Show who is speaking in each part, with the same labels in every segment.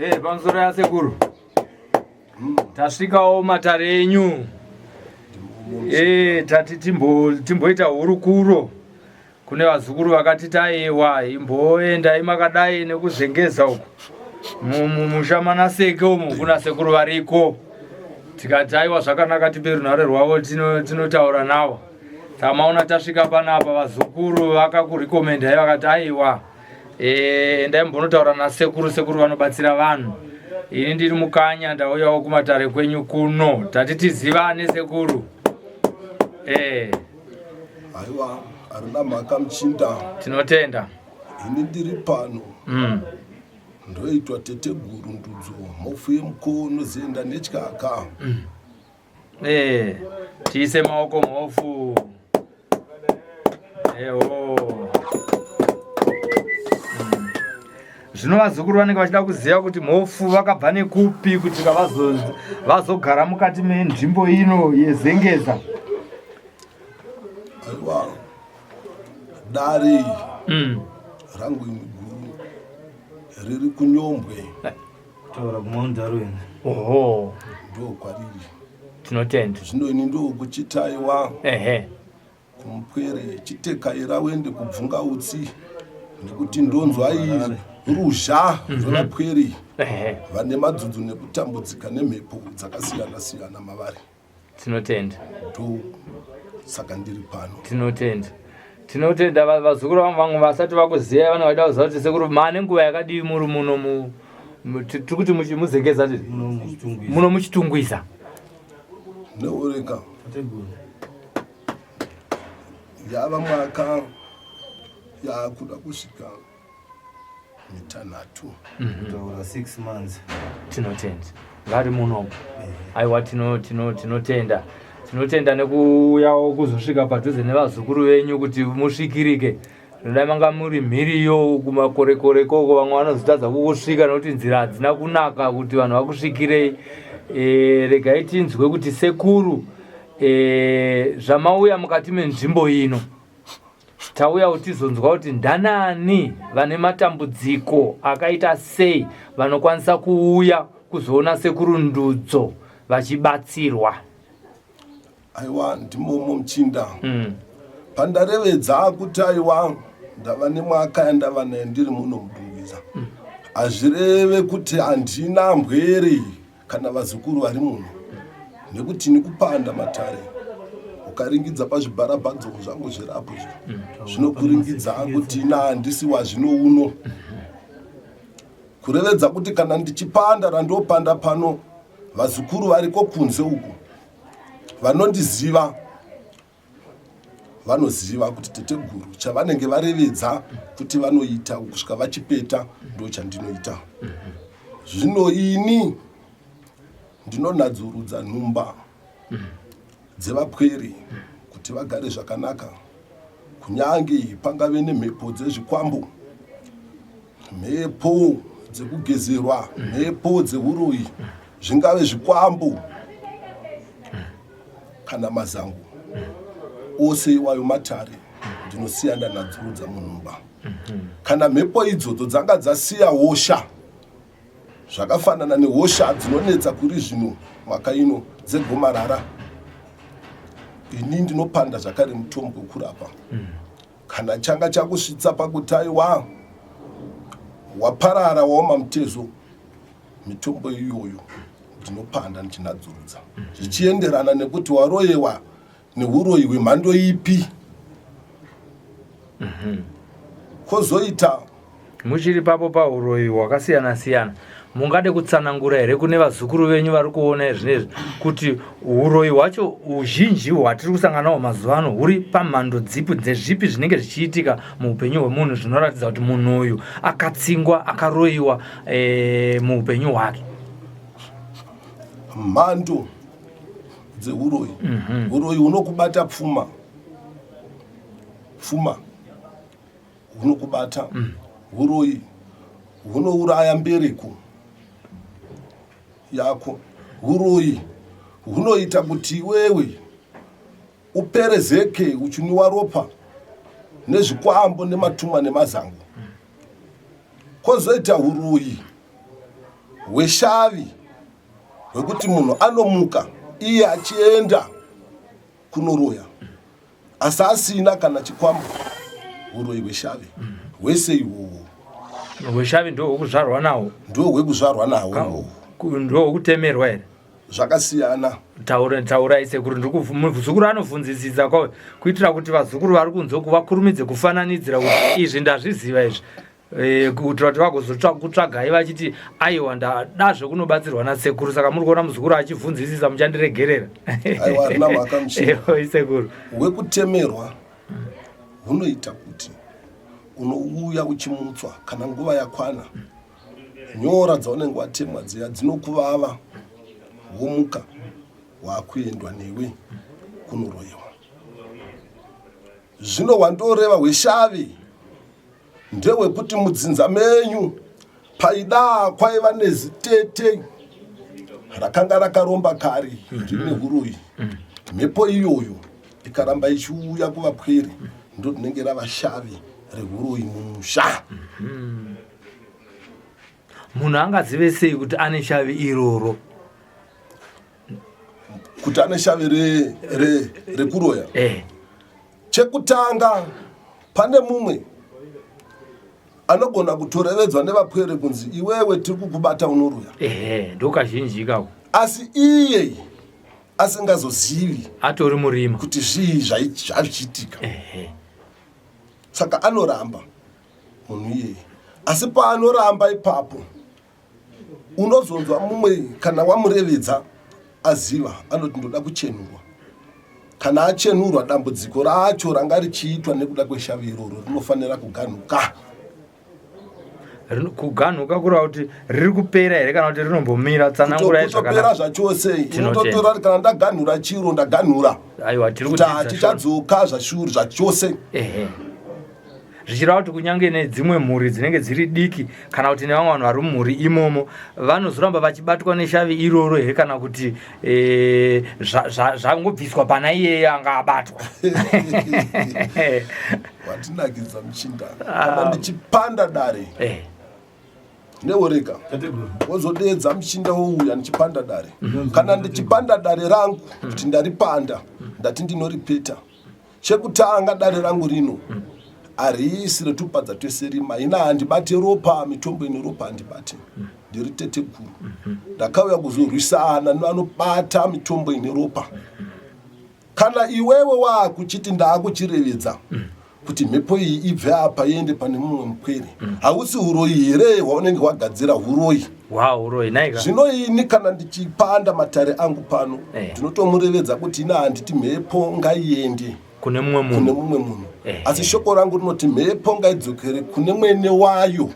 Speaker 1: Eh, pamusoro yasekuru. Tasvikawo matare enyu. Eh, tati timbo timboita hurukuro kune vazukuru vakati taiwa imboendai makadai nekuzengeza uku. Mumusha manaseke umu kuna sekuru variko. Tikati aiwa zvakanaka tipe runhare rwavo tinotaura navo. Tamaona tasvika panapa vazukuru vakakurekomendai vakati aiwa Eh, endai mbonotaura nasekuru sekuru vanobatsira vanhu ini ndiri mukanya ndauyawo kumatare kwenyu kuno tati tizivane sekuru eh.
Speaker 2: Aiwa harina mhaka muchinda
Speaker 1: tinotenda
Speaker 2: ini ndiri pano mm. Ndoitwa teteguru ndudzo mhofu yemukono zenda netyaka mm.
Speaker 1: Eh, tiise maoko mhofu. Eho. Mm. Zvino vazukuru vanenge vachida kuziva kuti mhofu vakabva nekupi kuti vazogara mukati menzvimbo ino yezengeza.
Speaker 2: Aiwa, dare mm. rangu ini guru riri kunyombwe.
Speaker 3: Kutaura kuMount Darwin.
Speaker 1: Oho.
Speaker 2: Ndo kwariri.
Speaker 1: Tinotenda.
Speaker 2: Zvino ini ndo kuchitaiwa.
Speaker 1: Ehe.
Speaker 2: Kumupwere chitekaira uende kubvunga utsi nekuti ndonzwa iyi ruzha mhm. rwevapwere vane madzudzu nekutambudzika nemhepo dzakasiyana siyana mavari.
Speaker 1: Tinotenda.
Speaker 2: Ndo saka ndiri pano.
Speaker 1: Tinotenda. Tinotenda vazukuru vangu vamwe vasati vakuziva vana vaida kuziva kuti sekuru mane nguva yakadii muri muno mu tiri kuti muzengeza tiri muno muchitungwiza.
Speaker 2: Neureka. Yava mwaka yakuda kusvika mitanhatu
Speaker 3: mhm. kutaura 6 months
Speaker 1: tinotenda vari muno eh. aiwa tinotenda tinotenda nekuuyawo kuzosvika padhuze nevazukuru venyu kuti musvikirike zvinodai manga muri mhiriyo kumakorekore koko vamwe vanozotadza kukusvika nekuti nzira hadzina kunaka kuti vanhu vakusvikirei e, regai tinzwe kuti sekuru e, zvamauya mukati menzvimbo ino Tauya kuti tizonzwa kuti ndanani vane matambudziko akaita sei vanokwanisa kuuya kuzoona sekuru Ndudzo vachibatsirwa.
Speaker 2: Aiwa ndimomo muchinda mm. Pandarevedza kuti aiwa ndava nemwaka yandava naye ndiri muno mudungwiza mm. Hazvireve kuti handina mbwere kana vazukuru vari muno nekuti ini kupanda matare ukaringidza pazvibharabhadzo zvangu zvirapo izvo mm. zvinokuringidza kuti ina handisi wazvino uno kurevedza kuti kana ndichipanda randopanda pano vazukuru variko kunze uku vanondiziva vanoziva kuti teteguru chavanenge varevedza kuti vanoita kusvika vachipeta ndo chandinoita zvino ini ndinonhadzurudza nhumba dzevapwere kuti vagare zvakanaka kunyange pangave nemhepo dzezvikwambo mhepo dzekugezerwa mhepo dzeuroyi zvingave zvikwambo kana mazango ose iwayo matare ndinosiya ndanadzurudza munhumba kana mhepo idzodzo dzanga dzasiya hosha zvakafanana nehosha dzinonetsa kuri zvino mwaka ino dzegomarara ini ndinopanda zvakare mutombo wekurapa kana changa chakusvitsa pakutaiwa waparara waoma mutezo mitombo iyoyo ndinopanda ndichinadzurudza zvichienderana nekuti waroyewa neuroyi hwemhando ipi mhm. kozoita
Speaker 1: muchiri papo pauroyi hwakasiyana siyana mungade kutsanangura here kune vazukuru venyu vari kuona zvinezvi kuti uroyi hwacho uzhinji hwatiri kusangana nawo mazuva ano huri pamhando dzipi dzezvipi zvinenge zvichiitika muupenyu hwemunhu zvinoratidza kuti munhu uyu akatsingwa akaroyiwa e, muupenyu hwake
Speaker 2: mhando dzeuroyi mm -hmm. uroyi hunokubata pfuma pfuma hunokubata mm. uroyi hunouraya mbereko yako uroyi hunoita kuti iwewe uperezeke uchinwiwa ropa nezvikwambo nematumwa nemazango kwozoita uroyi Hweshavi hwekuti munhu anomuka iye achienda kunoroya asi asina kana chikwambo. Uroyi hweshavi hwese ihwohwo.
Speaker 1: Hweshavi ndo hwekuzvarwa nawo.
Speaker 2: Ndo hwekuzvarwa nawo.
Speaker 1: Ndo hwekutemerwa here?
Speaker 2: Zvakasiyana.
Speaker 1: Taura, taurai sekuru, ndiri muzukuru anobvunzisisa kwa kuitira kuti vazukuru vari kunze uku vakurumidze kufananidzira kuti izvi ndazviziva izvi. E, kuitira kuti vagozotsvagai vachiti aiwa ndada zvekunobatsirwa nasekuru. Saka muri kuona muzukuru achibvunzisisa, muchandiregerera.
Speaker 2: Aiwa, harina mhaka muchini.
Speaker 1: Sekuru.
Speaker 2: Hwekutemerwa hunoita kuti unouya uchimutswa kana nguva yakwana. Nyora dzaunenge watemwa dziya dzinokuvava, womuka wakuendwa newe kunoroyewa. Zvino hwandoreva hweshavi ndehwekuti mudzinza menyu paida kwaiva nezitete rakanga rakaromba kare rine huroyi. Mhepo iyoyo ikaramba ichiuya kuvapwere, ndo rinenge rava shavi rehuroyi mumusha.
Speaker 1: Munhu angazive sei kuti ane shavi iroro?
Speaker 2: Kuti ane shavi rekuroya? Chekutanga, pane mumwe anogona kutorevedzwa nevapwere kunzi iwewe tiri kukubata unoroya.
Speaker 1: Ehe, ndokazhinji ikako.
Speaker 2: Asi iye asingazozivi
Speaker 1: atori murima
Speaker 2: kuti zvii zvazvichiitika. Saka anoramba munhu iyeye, asi paanoramba ipapo unozonzwa mumwe kana wamurevedza aziva anoti ndoda kuchenurwa. Kana achenurwa, dambudziko racho ranga richiitwa nekuda kweshavi iroro rinofanira kuganhuka.
Speaker 1: Kuganhuka kureva kuti riri kupera here kana kuti rinombomira? Tsanangurai.
Speaker 2: Kutopera zvachose. Inototora kana ndaganhura chiro, ndaganhura.
Speaker 1: Aiwa, tiri
Speaker 2: kuti hatichadzoka zvashuru zvachose.
Speaker 1: Ehe, zvichireva kuti kunyange nedzimwe mhuri dzinenge dziri diki kana kuti nevamwe vanhu vari mumhuri imomo vanozoramba vachibatwa neshavi iroro here, kana kuti zvangobviswa pana iyeye anga abatwa?
Speaker 2: Watinakidza muchinda. Kana ndichipanda dare neoreka wozodedza muchinda wouya ndichipanda dare. Kana ndichipanda dare rangu kuti ndaripanda, ndati ndinoripeta, chekutanga dare rangu rino harisi retupadza twese rima. Ina handibate ropa, mitombo ine ropa handibate. Ndiri tete guru, ndakauya kuzorwisana nevanobata mitombo ine ropa. Kana iwewe waakuchiti ndaakuchirevedza kuti mhepo iyi ibve apa iende pane mumwe mupwere, hausi uroyi here hwaunenge wagadzira? Uroyi.
Speaker 1: Hwauroyi naika.
Speaker 2: Zvino ini kana ndichipanda matare angu pano, ndinotomurevedza kuti ina handiti mhepo ngaiende
Speaker 1: kune mumwe
Speaker 2: kune
Speaker 1: munhu.
Speaker 2: Mumwe munhu. Asi shoko rangu rinoti mhepo ngaidzokere kune mwene wayo.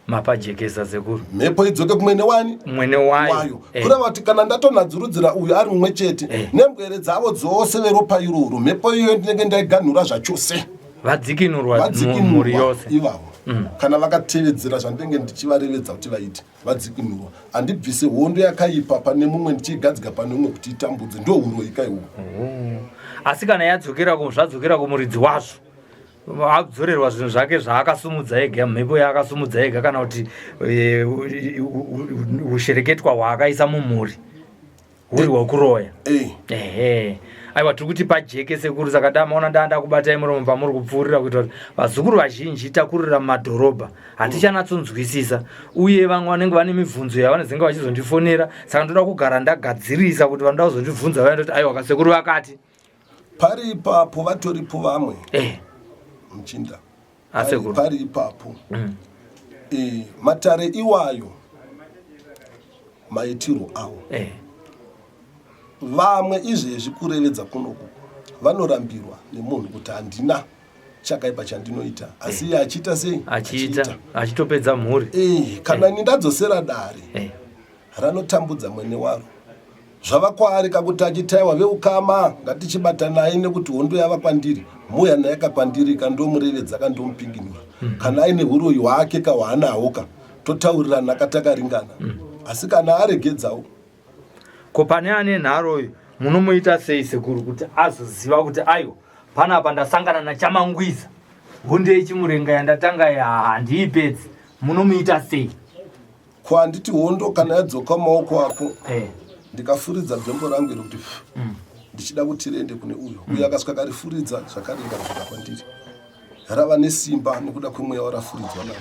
Speaker 1: Mapajekesa sekuru.
Speaker 2: Mhepo idzoke kumwene wani?
Speaker 1: Mwene wayo.
Speaker 2: Wayo. Kureva kuti kana ndatonadzurudzira uyu ari mumwe chete nembwere dzavo dzose veropa iroro, mhepo iyoyo ndinenge ndaiganhura zvachose.
Speaker 1: Vadzikinurwa mhuri
Speaker 2: Vadzikinurwa
Speaker 1: yose.
Speaker 2: Ivavo kana vakatevedzera zvandinenge ndichivarevedza kuti vaite, vadzikinurwa. Handibvise hondo yakaipa pane mumwe ndichiigadzika pane mumwe kuti itambudze. Ndo uroyi kaihwo.
Speaker 1: Asi kana yadzokera zvadzokera kumuridzi wazvo, adzorerwa zvinhu zvake zvaakasumudza ega, mhepo yaakasumudza ega, kana kuti ushereketwa hwaakaisa mumhuri huri hwekuroya. Ehe, aiwa, tiri kuti pajeke sekuru. Saka damaona ndaanda kubatai muromo pamuri kupfuurira kuitira kuti vazukuru vazhinji takurira mumadhorobha hatichanatsonzwisisa, uye vamwe vanenge vane mibvunzo yavanozenge vachizondifonera. Saka ndoda kugara ndagadzirisa kuti vanoda kuzondibvunza vaenda kuti aiwa, kasekuru vakati.
Speaker 2: Pari ipapo vatoripo vamwe muchinda.
Speaker 1: Asekuru.
Speaker 2: Pari ipapo matare iwayo maitirwo awo, vamwe izvezvi kurevedza kunoku vanorambirwa nemunhu kuti handina chakaipa chandinoita, asi iye achiita sei?
Speaker 1: Achiita, achitopedza mhuri.
Speaker 2: Kana ini ndadzosera dare ranotambudza mwene waro, zvava kwaari kakuti achitaiwa veukama ngatichibatanai nekuti hondo yava kwandiri, mouya naye kakwandiri kandomurevedza, kandomupinginura. Kana aine uroyi hwake kahwaanawo ka, totaurirana katakaringana. Asi kana aregedzawo.
Speaker 1: Ko pane ane nharoyo munomuita sei sekuru kuti azoziva kuti aiwa, panapa ndasangana nachamangwiza, hondo yechimurenga yandatanga ya handiipedzi? Munomuita sei?
Speaker 2: Ko handiti hondo kana yadzoka maoko ako eh. Ndikafuridza bhembo rangu iri kuti mm. Ndichida kuti riende kune uyo mm. Uyo akasvika akarifuridza zvakare rikadzoka kwandiri rava nesimba nekuda kwemweya warafuridzwa nawo.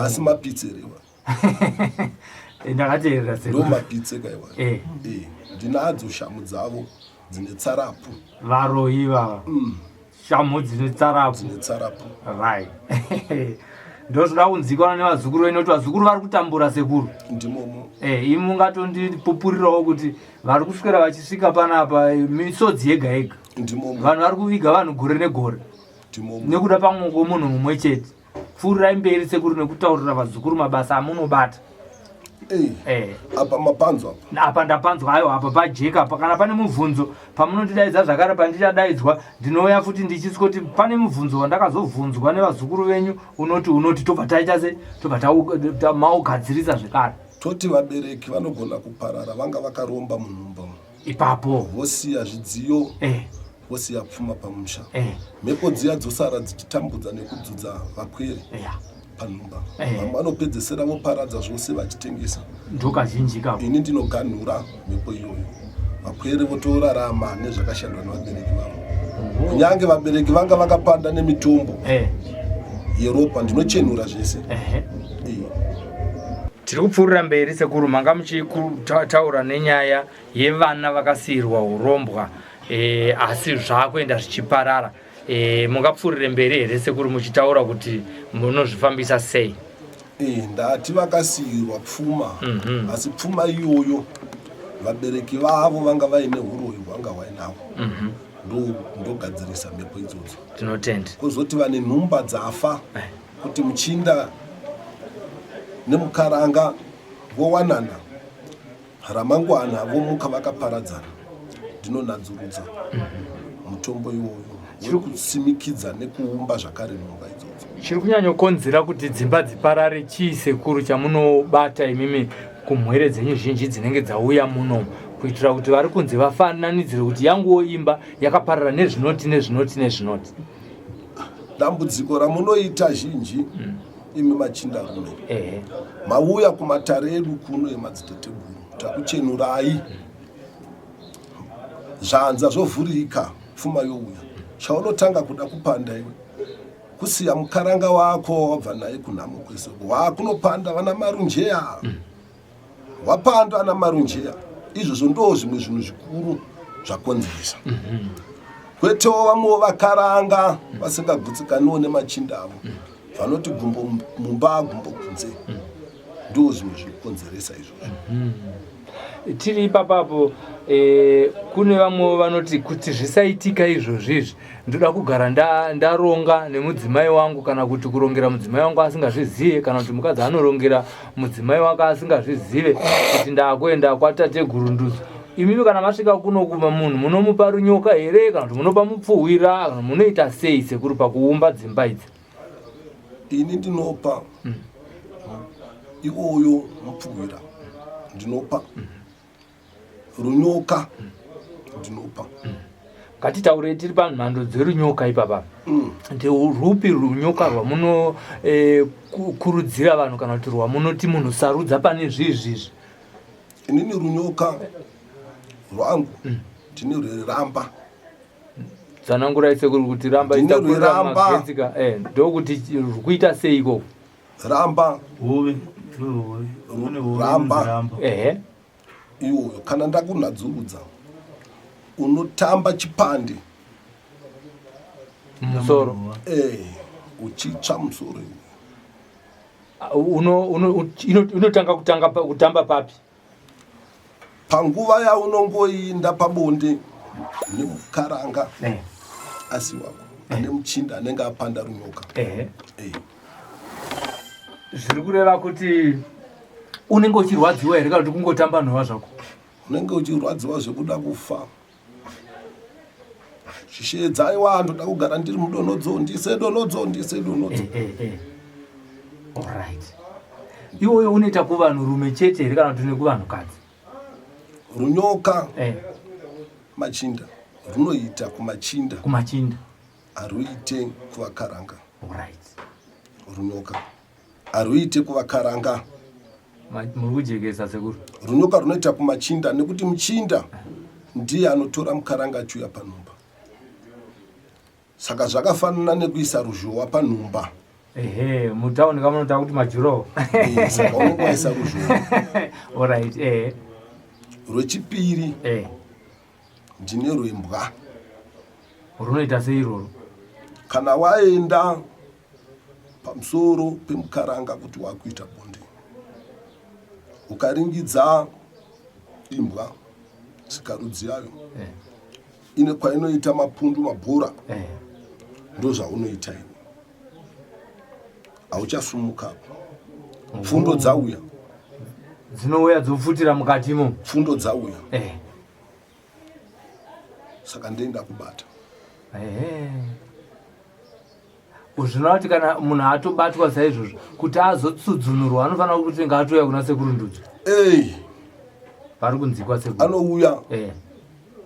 Speaker 2: Asi mapitse rewa
Speaker 1: eh, ndakateerera
Speaker 2: ndo mapitse kaiwa eh. eh, ndinadzo shamu dzavo dzine tsarapu
Speaker 1: varoyi ivava mm. Shamhu dzine tsarapu.
Speaker 2: Dzine tsarapu.
Speaker 1: Right. Ndozvoda kunzikwana nevazukuru venyu kuti vazukuru vari kutambura sekuru.
Speaker 2: Ndimomo.
Speaker 1: Eh, imi mungatondipupurirawo kuti vari kuswera vachisvika panapa misodzi yega yega.
Speaker 2: Ndimomo.
Speaker 1: Vanhu vari kuviga vanhu gore negore.
Speaker 2: Ndimomo.
Speaker 1: Nekuda pamwe kwemunhu mumwe chete. Pfuurirai mberi sekuru nekutaurira vazukuru mabasa amunobata.
Speaker 2: Eh. eh. Apa mapanzwa
Speaker 1: apa. Apa ndapanzwa ayo apa pajeka apa kana pane mubvunzo pamunondidaidza zvakare pandichadaidzwa ndinouya futi ndichiswoti pane mubvunzo wandakazobvunzwa nevazukuru venyu unoti unoti tobva taita se tobva maugadzirisa zvekare.
Speaker 2: Toti vabereki vanogona kuparara vanga vakaromba munhumba
Speaker 1: ipapo
Speaker 2: vosiya zvidziyo eh. Vosiya pfuma pamusha eh. Mhepo dziya dzosara dzichitambudza nekudzudza vapwere yeah. Panhumba eh. Vamwe vanopedzesera voparadza zvose vachitengesa
Speaker 1: ndokazhinji
Speaker 2: ka ini ndinoganhura mhepo iyoyo vapwere votorarama nezvakashandwa nevabereki vavo kunyange vabereki vanga vakapanda nemitombo eh. Yeropa ndinochenura zvese eh.
Speaker 1: Tiri kupfuurira mberi sekuru manga muchitaura nenyaya yevana vakasiirwa urombwa e, asi zvakuenda zvichiparara e, mungapfuurire mberi here sekuru muchitaura kuti munozvifambisa sei?
Speaker 2: E, ndati vakasiirwa pfuma mm -hmm. Asi pfuma iyoyo vabereki vavo vanga vaine uroyi hwanga hwainavo mm -hmm. Ndogadzirisa mhepo idzodzo.
Speaker 1: Tinotenda.
Speaker 2: Kuzoti vane nhumba dzafa eh. Kuti muchinda nemukaranga vowanana ramangwana vomuka vakaparadzana ndinonadzurudza mutombo iwoyo wekusimikidza nekuumba zvakare nhumba idzodzo.
Speaker 1: Chiri kunyanyokonzera kuti dzimba dziparare chii sekuru chamunobata imimi kumhwere dzenyu zhinji dzinenge dzauya muno kuitira kuti vari kunze vafananidzire kuti yanguwo imba yakaparara nezvinoti nezvinoti nezvinoti?
Speaker 2: Dambudziko ramunoita zhinji mm. Imi machinda rume mauya kumatare edu kuno emadziteteguru takuchenurai zvanza zvovhurika pfuma youya chaunotanga kuda kupanda iwe kusiya mukaranga wako wabva naye kunhamo kwese wakunopanda vana marunjeya mm. Wapandwa ana marunjeya izvozvo ndoo zvimwe zvinhu zvikuru zvakonzeresa mm -hmm. Kwetewo vamwewo vakaranga vasingagutsikaniwo nemachinda avo vanoti gumbo mumba gumbo kunze ndo zvimwe zvinokonzeresa izvozvo mm
Speaker 1: -hmm. Tiri ipapapo e, kune vamwewo vanoti kuti zvisaitika izvozvi izvi ndoda kugara ndaronga nemudzimai wangu kana kuti kurongera mudzimai wangu asingazvizive kana kuti mukadzi anorongera mudzimai wake asingazvizive kuti ndakuenda kwatateguru ndudzo imimi kana masvika kuno kuma munhu munomupa runyoka here kana kuti munopa mupfuhwira kana munoita sei sekuru pakuumba dzimba idzi
Speaker 2: ini ndinopa mm. iwoyo mupfuhwira ndinopa mm. Runyoka ndinopa mm.
Speaker 1: Ngatitaurei tiri pamhando dzerunyoka ipapa mm. Nderupi runyoka rwamunokurudzira eh, vanhu kana kuti rwamunoti munhu sarudza pane zvizvizvi?
Speaker 2: Inini runyoka rwangu mm. ndine rweramba.
Speaker 1: Tsanangurai sekuru kuti ramba itakuramba eh, ndokuti rwukuita sei ikoko
Speaker 2: ramba
Speaker 3: hove
Speaker 2: ramba ehe iwoyo kana ndakunhadzurudza unotamba chipande
Speaker 1: musoro
Speaker 2: eh uchitsva musoro iwoyo
Speaker 1: uno uno inotanga kutanga kutamba papi
Speaker 2: panguva yaunongoinda pabonde nemukaranga eh. asi wako eh. ane muchinda anenge apanda runyoka
Speaker 1: eh. eh. Zviri kureva kuti unenge uchirwadziwa here kana kuti kungotamba nhova zvako?
Speaker 2: Unenge uchirwadziwa zvekuda kufa. Zvisheedza aiwa ndoda kugara ndiri mudonodzo ndise donodzo ndise donodzo. Eh, eh,
Speaker 1: eh. Alright. Iwoyo unoita kuvanhurume chete here kana kuti nekuvanhukadzi?
Speaker 2: Runyoka eh. Machinda runoita kumachinda.
Speaker 1: Kumachinda.
Speaker 2: Haruite kuvakaranga.
Speaker 1: Alright.
Speaker 2: Runyoka haruite kuvakaranga.
Speaker 1: Muri kujekesa sekuru.
Speaker 2: Runyoka runoita kumachinda nekuti muchinda ndiye anotora mukaranga achiuya panhumba. Saka zvakafanana nekuisa ruzhowa panhumba.
Speaker 1: Ehe, mutauni kamunoita kuti majuro.
Speaker 2: Eh, saka unenge waisa ruzhowa.
Speaker 1: Alright, eh.
Speaker 2: Rwechipiri. Eh. Ndine rwembwa.
Speaker 1: Runoita sei irworwo?
Speaker 2: Kana waenda pamusoro pemukaranga kuti wakuita bonde ukaringidza imbwa sikarudzi yayo eh. Ine kwainoita mapundu mabhora eh. Ndozvaunoita iwe hauchasumuka pfundo dzauya
Speaker 1: dzinouya dzopfutira mukatimo
Speaker 2: pfundo dzauya eh. Saka ndoenda kubata
Speaker 1: eh. Zvinoreva kuti kana munhu atobatwa saizvozvo kuti azotsudzunurwa anofanira kuti ngaatouya kuna sekuru Ndudzo.
Speaker 2: Ei.
Speaker 1: Vari kunzikwa sekuru.
Speaker 2: Anouya.
Speaker 1: Eh.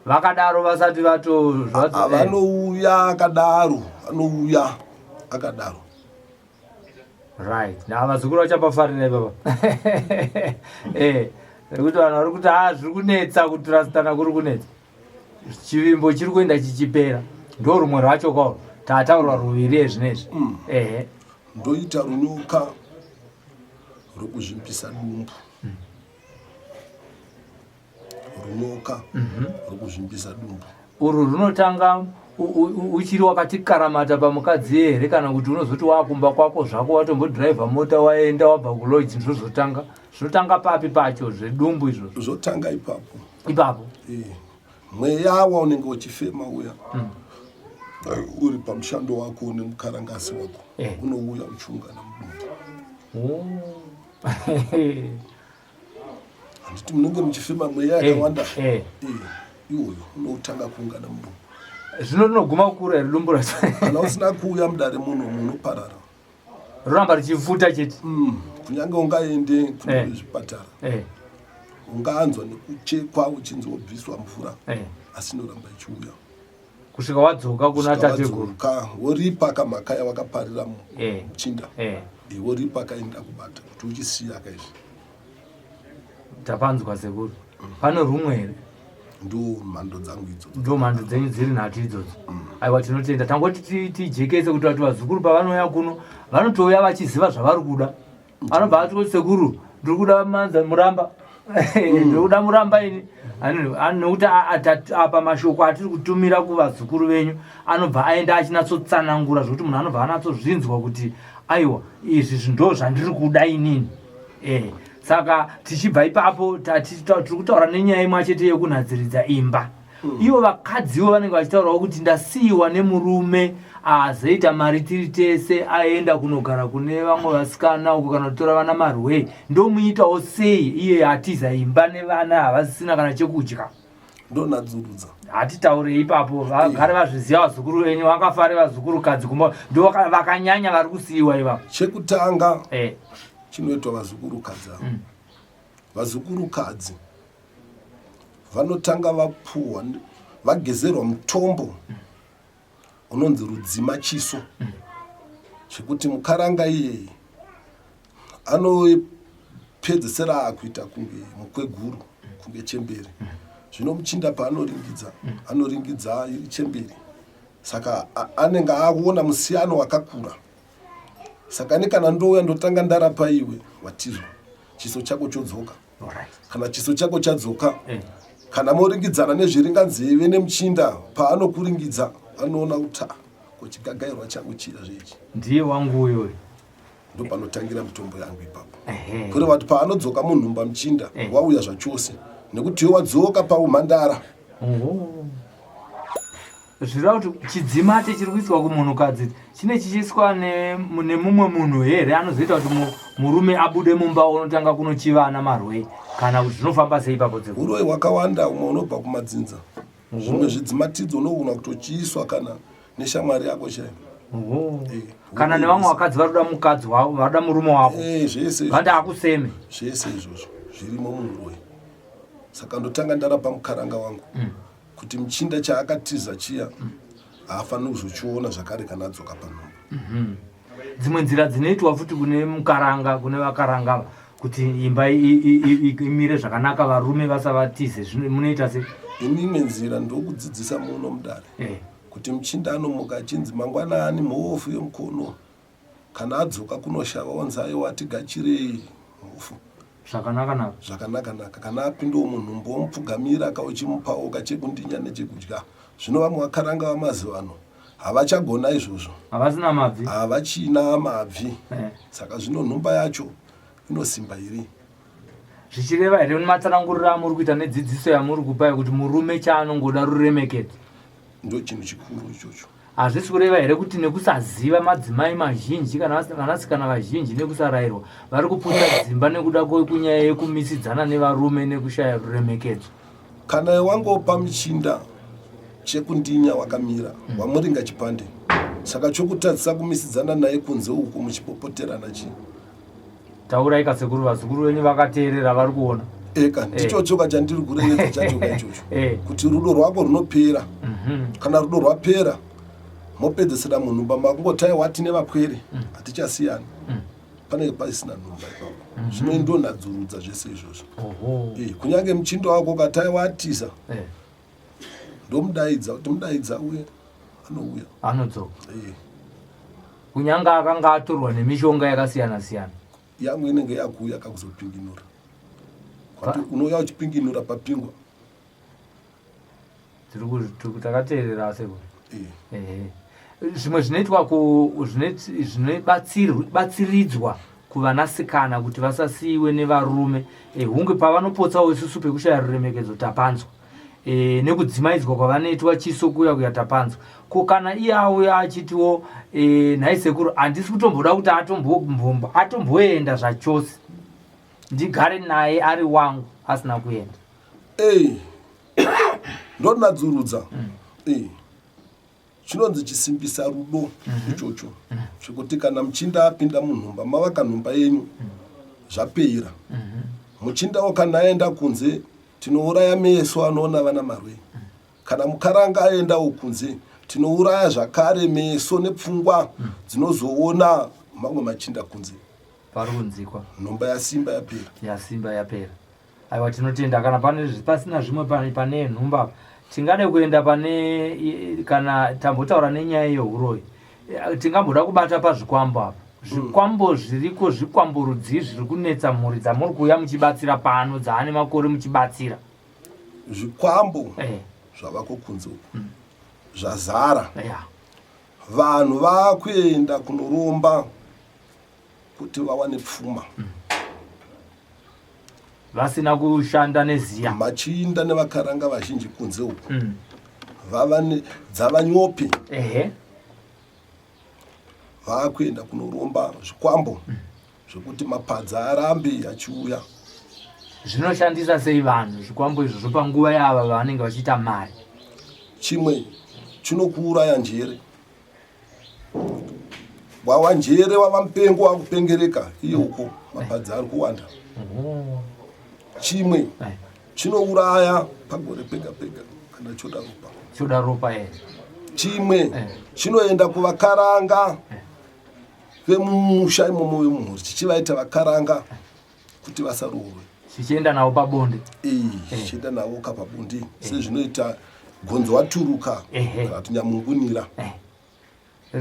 Speaker 1: Vakadaro vasati vato
Speaker 2: ah, vanouya akadaro, anouya akadaro.
Speaker 1: Right. Na vazukuru vachapafarira ipapa. Eh. Nekuti vanhu vari kuti ah zviri kunetsa kutrustana kuri kunetsa. Chivimbo chiri kuenda chichipera. Ndo rumwe rwacho ko tataurwa ruviri ezvinezvi. Mm. Ehe.
Speaker 2: Ndoita runyoka rwekuzvimbisa dumbu. Mm. Runyoka mm -hmm. rwekuzvimbisa dumbu.
Speaker 1: Urwu runotanga uchiri wakati karamata pamukadzi here kana kuti unozoti wakumba kwako zvako watombodhiraivha mota waenda wabva kulodge ndozotanga zvinotanga papi pacho zvedumbu izvozvo
Speaker 2: zvotanga ipapo
Speaker 1: ipapo
Speaker 2: eh, mweya waunenge uchifema uya mm. Uri pamushando wako nemukarangasi wako eh. Unouya uchiungana mudumbu
Speaker 1: oh.
Speaker 2: Handiti munenge muchifema mweya eh, yakawanda eh. Eh, iwoyo unoutanga kuungana mudumbu
Speaker 1: zvino rinoguma kukura here dumbu racho
Speaker 2: kana usina kuuya mudare muno munoparara
Speaker 1: roramba richifuta chete
Speaker 2: mm, kunyange ungaende kuzvipatara eh. Unganzwa nekuchekwa uchinzi wobviswa mvura eh. Asi inoramba ichiuya
Speaker 1: kusvika wadzoka kuna tateguru
Speaker 2: woripa kamhaka yawakaparira muchinda eh. eh. Woripa kaenda kubata kuti uchisiya kaizvi
Speaker 1: tapanzwa sekuru mm. Pane rumwe here
Speaker 2: ndo mhando dzangu idzodzo
Speaker 1: ndo mhando dzenyu dziri nhatu idzodzo mm. Aiwa tinotenda tangoti tijekese kuti vati vazukuru pavanouya kuno vanotouya vachiziva zvavari kuda anobva ati sekuru ndiri kuda manza muramba mm. ndiri kuda muramba ini nekuti apa mashoko atiri kutumira kuvazukuru venyu anobva aenda achinatsotsanangura zvekuti munhu anobva anatsozvinzwa kuti aiwa izvi ndo zvandiri kuda inini eh. Saka tichibva ipapo tiri kutaura nenyaya imwe chete yekunhadziridza imba mm. Ivo vakadziwo vanenge vachitaurawo kuti ndasiyiwa nemurume azoita mari tiri tese aenda kunogara kune vamwe vasikana uko kana kutora vana marwei ndomuitawo sei iye atiza imba nevana havasisina kana chekudya
Speaker 2: ndonadzurudza
Speaker 1: hatitaure ipapo vagare vazviziva vazukuru venyu vakafare vazukurukadzi kumba ndo vakanyanya vari kusiyiwa ivapo
Speaker 2: chekutanga eh. Chinoitwa vazukurukadzi ava mm. Vazukurukadzi vanotanga vapuhwa vagezerwa mutombo unonzi rudzima chiso zvekuti mukaranga iyeye anopedzesera akuita kunge mukweguru kunge chembere zvino muchinda paanoringidza anoringidza iri chembere saka anenge aona musiyano wakakura saka ne kana ndouya ndotanga ndarapa iwe watizwa chiso chako chodzoka kana chiso chako chadzoka eh. Kana moringidzana nezviringanzeve nemuchinda paanokuringidza anoona kuti ah, ko chigagairwa changu chiya zvechi
Speaker 1: ndiye wangu uyoyo
Speaker 2: ndopanotangira mitombo yangu ipapo kureva kuti paanodzoka munhumba muchinda eh. Wauya zvachose nekuti iwe wadzoka paumhandara
Speaker 1: Zvireva kuti chidzimate chiri kuiswa kumunhukadzi chine chichiiswa nemumwe munhu here anozoita kuti murume abude mumba unotanga kunochivana marwei kana kuti zvinofamba sei ipapo
Speaker 2: dze uroyi hwakawanda umwe unobva kumadzinza zvimwe zvidzimatidzo unogona kutochiiswa kana neshamwari yako chaiyo
Speaker 1: eh, kana nevamwe vakadzi vari kuda mukadzi wavo vari kuda murume wako
Speaker 2: eh, zvese
Speaker 1: vati akuseme
Speaker 2: zvese izvozvo zvirimo muuroyi saka ndotanga ndarapa mukaranga wangu mm. Kuti muchinda chaakatiza chiya haafaniri kuzochiona zvakare kana adzoka panhumba.
Speaker 1: Mhm. Dzimwe nzira dzinoitwa futi kune mukaranga kune vakaranga ava Kuti imba imire zvakanaka varume vasavatize munoita sei?
Speaker 2: Ini imwe nzira ndokudzidzisa muno mudare eh. Kuti muchinda anomuka achinzi mangwanani mhofu yemukono kana adzoka kunoshava onzi aiwa tigachirei mhofu
Speaker 1: zvakanaka naka
Speaker 2: zvakanaka naka kana apindawo munhumbu womupfugamira ka uchimupawo kachekundinya nechekudya zvino vamwe vakaranga vamazivano havachagona izvozvo
Speaker 1: havasina mabvi
Speaker 2: havachina mabvi eh. Saka zvino nhumba yacho inosimba iri
Speaker 1: zvichireva here matsananguriro amuri kuita nedzidziso yamuri kupa yekuti murume chaanongoda ruremekedzo
Speaker 2: ndo chinhu chikuru ichocho
Speaker 1: hazvisi kureva here kuti nekusaziva madzimai mazhinji kana vanasikana vazhinji nekusarayirwa vari kuputsa dzimba nekuda kwekunyaya yekumisidzana nevarume nekushaya ruremekedzo
Speaker 2: kana wangopa muchinda chekundinya wakamira mm. wamuringa chipande saka chokutadzisa kumisidzana naye kunze uku muchipopoterana chii
Speaker 1: taurai kasekuru vazukuru venyu vakateerera vari kuona
Speaker 2: eka eh. ndicho choka chandiri kurevedza chachoka ichocho eh. kuti rudo rwako runopera mhm. kana rudo rwapera mopedzesera munhumba makungotai wati nevapwere mm. hatichasiyani mm. panenge pasina nhumba ipapo mhm. zvino ndonadzurudza zvese izvozvo eh, kunyange muchindo wako ukatai watiza ndomudaidza kuti mudaidza uye anouya
Speaker 1: anodzoka kunyange akanga atorwa nemishonga yakasiyana siyana
Speaker 2: yangu inenge yakuuya kakuzopinginura unouya uchipinginura papingwa
Speaker 1: takateerera asekuru zvimwe zvinoitwa zvinobatsiridzwa kuvanasikana kuti vasasiiwe nevarume eh, hunge pavanopotsawo isusu pekushaya ruremekedzo tapanzwa e, nekudzimaidzwa kwavanoitwa chiso kuya kuya tapanzwa ko kana iye auya achitiwo e, nhai sekuru handisi kutomboda kuti atomboenda zvachose ndigare naye ari wangu asina kuenda
Speaker 2: Hey, ndonadzurudza mm. Hey. Chinonzi chisimbisa rudo mm -hmm. ichocho mm -hmm. chekuti kana muchinda apinda munhumba mavaka nhumba yenyu mm -hmm. zvapera mm -hmm. muchindawo kana aenda kunze tinouraya meso anoona vana marwei mm -hmm. kana mukaranga aendawo kunze tinouraya zvakare meso nepfungwa mm. dzinozoona mamwe machinda kunze
Speaker 1: parunzikwa
Speaker 2: nhumba yasimba yapera
Speaker 1: yasimba yapera Aiwa tinotenda kana pane pasina zvimwe pane, pane nhumba apa tingade kuenda pane kana tambotaura nenyaya yehuroyi eh, tingamboda kubata pazvikwambo apa zvikwambo mm. zviriko zvikwambo rudzii zviri kunetsa mhuri dzamuri kuuya muchibatsira pano dzaane makore muchibatsira
Speaker 2: zvikwambo eh. zvavako kunze uku mm. zvazara yeah. vanhu vakuenda kunoromba kuti vawane pfuma mm.
Speaker 1: Vasina kushanda neziya.
Speaker 2: Machinda nevakaranga vazhinji kunze uku mm. vava dzava nyope
Speaker 1: ehe
Speaker 2: vakuenda kunoromba zvikwambo mm. zvekuti mapadza arambe achiuya.
Speaker 1: Zvinoshandisa sei vanhu zvikwambo izvozvo panguva yava vavanenge vachiita mari?
Speaker 2: Chimwe chinokuuraya njere wawa njere wava mupengo wakupengereka iye uko mapadza ari kuwanda chimwe chinouraya pagore pega pega kana choda ropa
Speaker 1: choda ropa here
Speaker 2: chimwe eh. chinoenda kuvakaranga eh. vemumusha imomo vemumhuri chichivaita vakaranga kuti vasaroorwe
Speaker 1: chichienda navo pabonde
Speaker 2: chichienda eh. navo ka pabonde eh. sezvinoita gonzo waturuka kana kuti nyamungunira
Speaker 1: eh.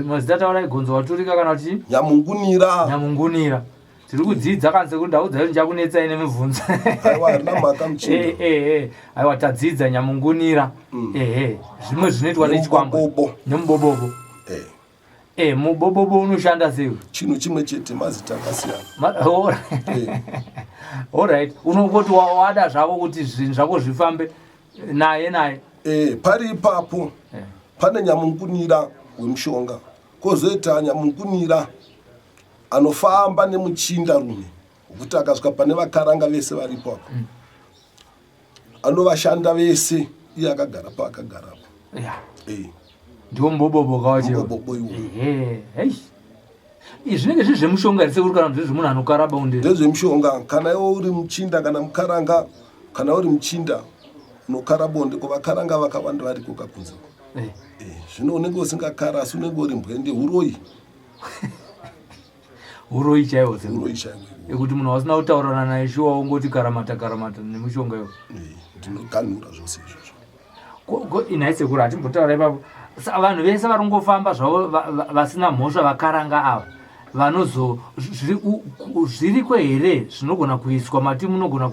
Speaker 1: Mazita taurai gonzo waturika kana kuti
Speaker 2: nyamungunira
Speaker 1: nyamungunira tiri kudzidza kana sekuti ndaudza kuti ndichakunetsai nemibvunzo
Speaker 2: aiwa harina mhaka muchinda
Speaker 1: aiwa tadzidza nyamungunira mm. ehe zvimwe zvinoitwa nechikwambo nemubobobo Eh, mubobobo unoshanda sei?
Speaker 2: Chinhu chimwe chete mazita akasiyana.
Speaker 1: Eh. Alright, unongoti wada zvako kuti zvinhu zvako zvifambe naye naye.
Speaker 2: Eh, pari ipapo eh. Pane nyamungunira wemushonga kozoita nyamungunira anofamba nemuchinda rume wekuti akasvika pane vakaranga vese varipo apo mm. anovashanda vese iye akagara paakagarapo
Speaker 1: yeah. eh. Ndiwo mubobobo kawachemubobobo iwo izvi zvinenge zviri zvemushonga here sekuru kana kuti zvemunhu anokara bonde
Speaker 2: ndezvemushonga kana iwe uri muchinda kana mukaranga kana uri muchinda unokara bonde ko vakaranga vakawanda variko kakunze eh. eh, zvino unenge usingakara asi unenge uri mbwende uroyi.
Speaker 1: Uroyi chaiwo.
Speaker 2: Uroyi chaiwo.
Speaker 1: Ekuti munhu wasina kutaurirana naye shuwa wongoti karamata karamata nemishonga iyo.
Speaker 2: Ndinoganhura zvose izvozvo.
Speaker 1: Inhai sekuru, hatimbotaura ipapo. Vanhu vese vari kungofamba zvavo vasina mhosva vakaranga ava vanozo zviriko here zvinogona kuiswa mati munogona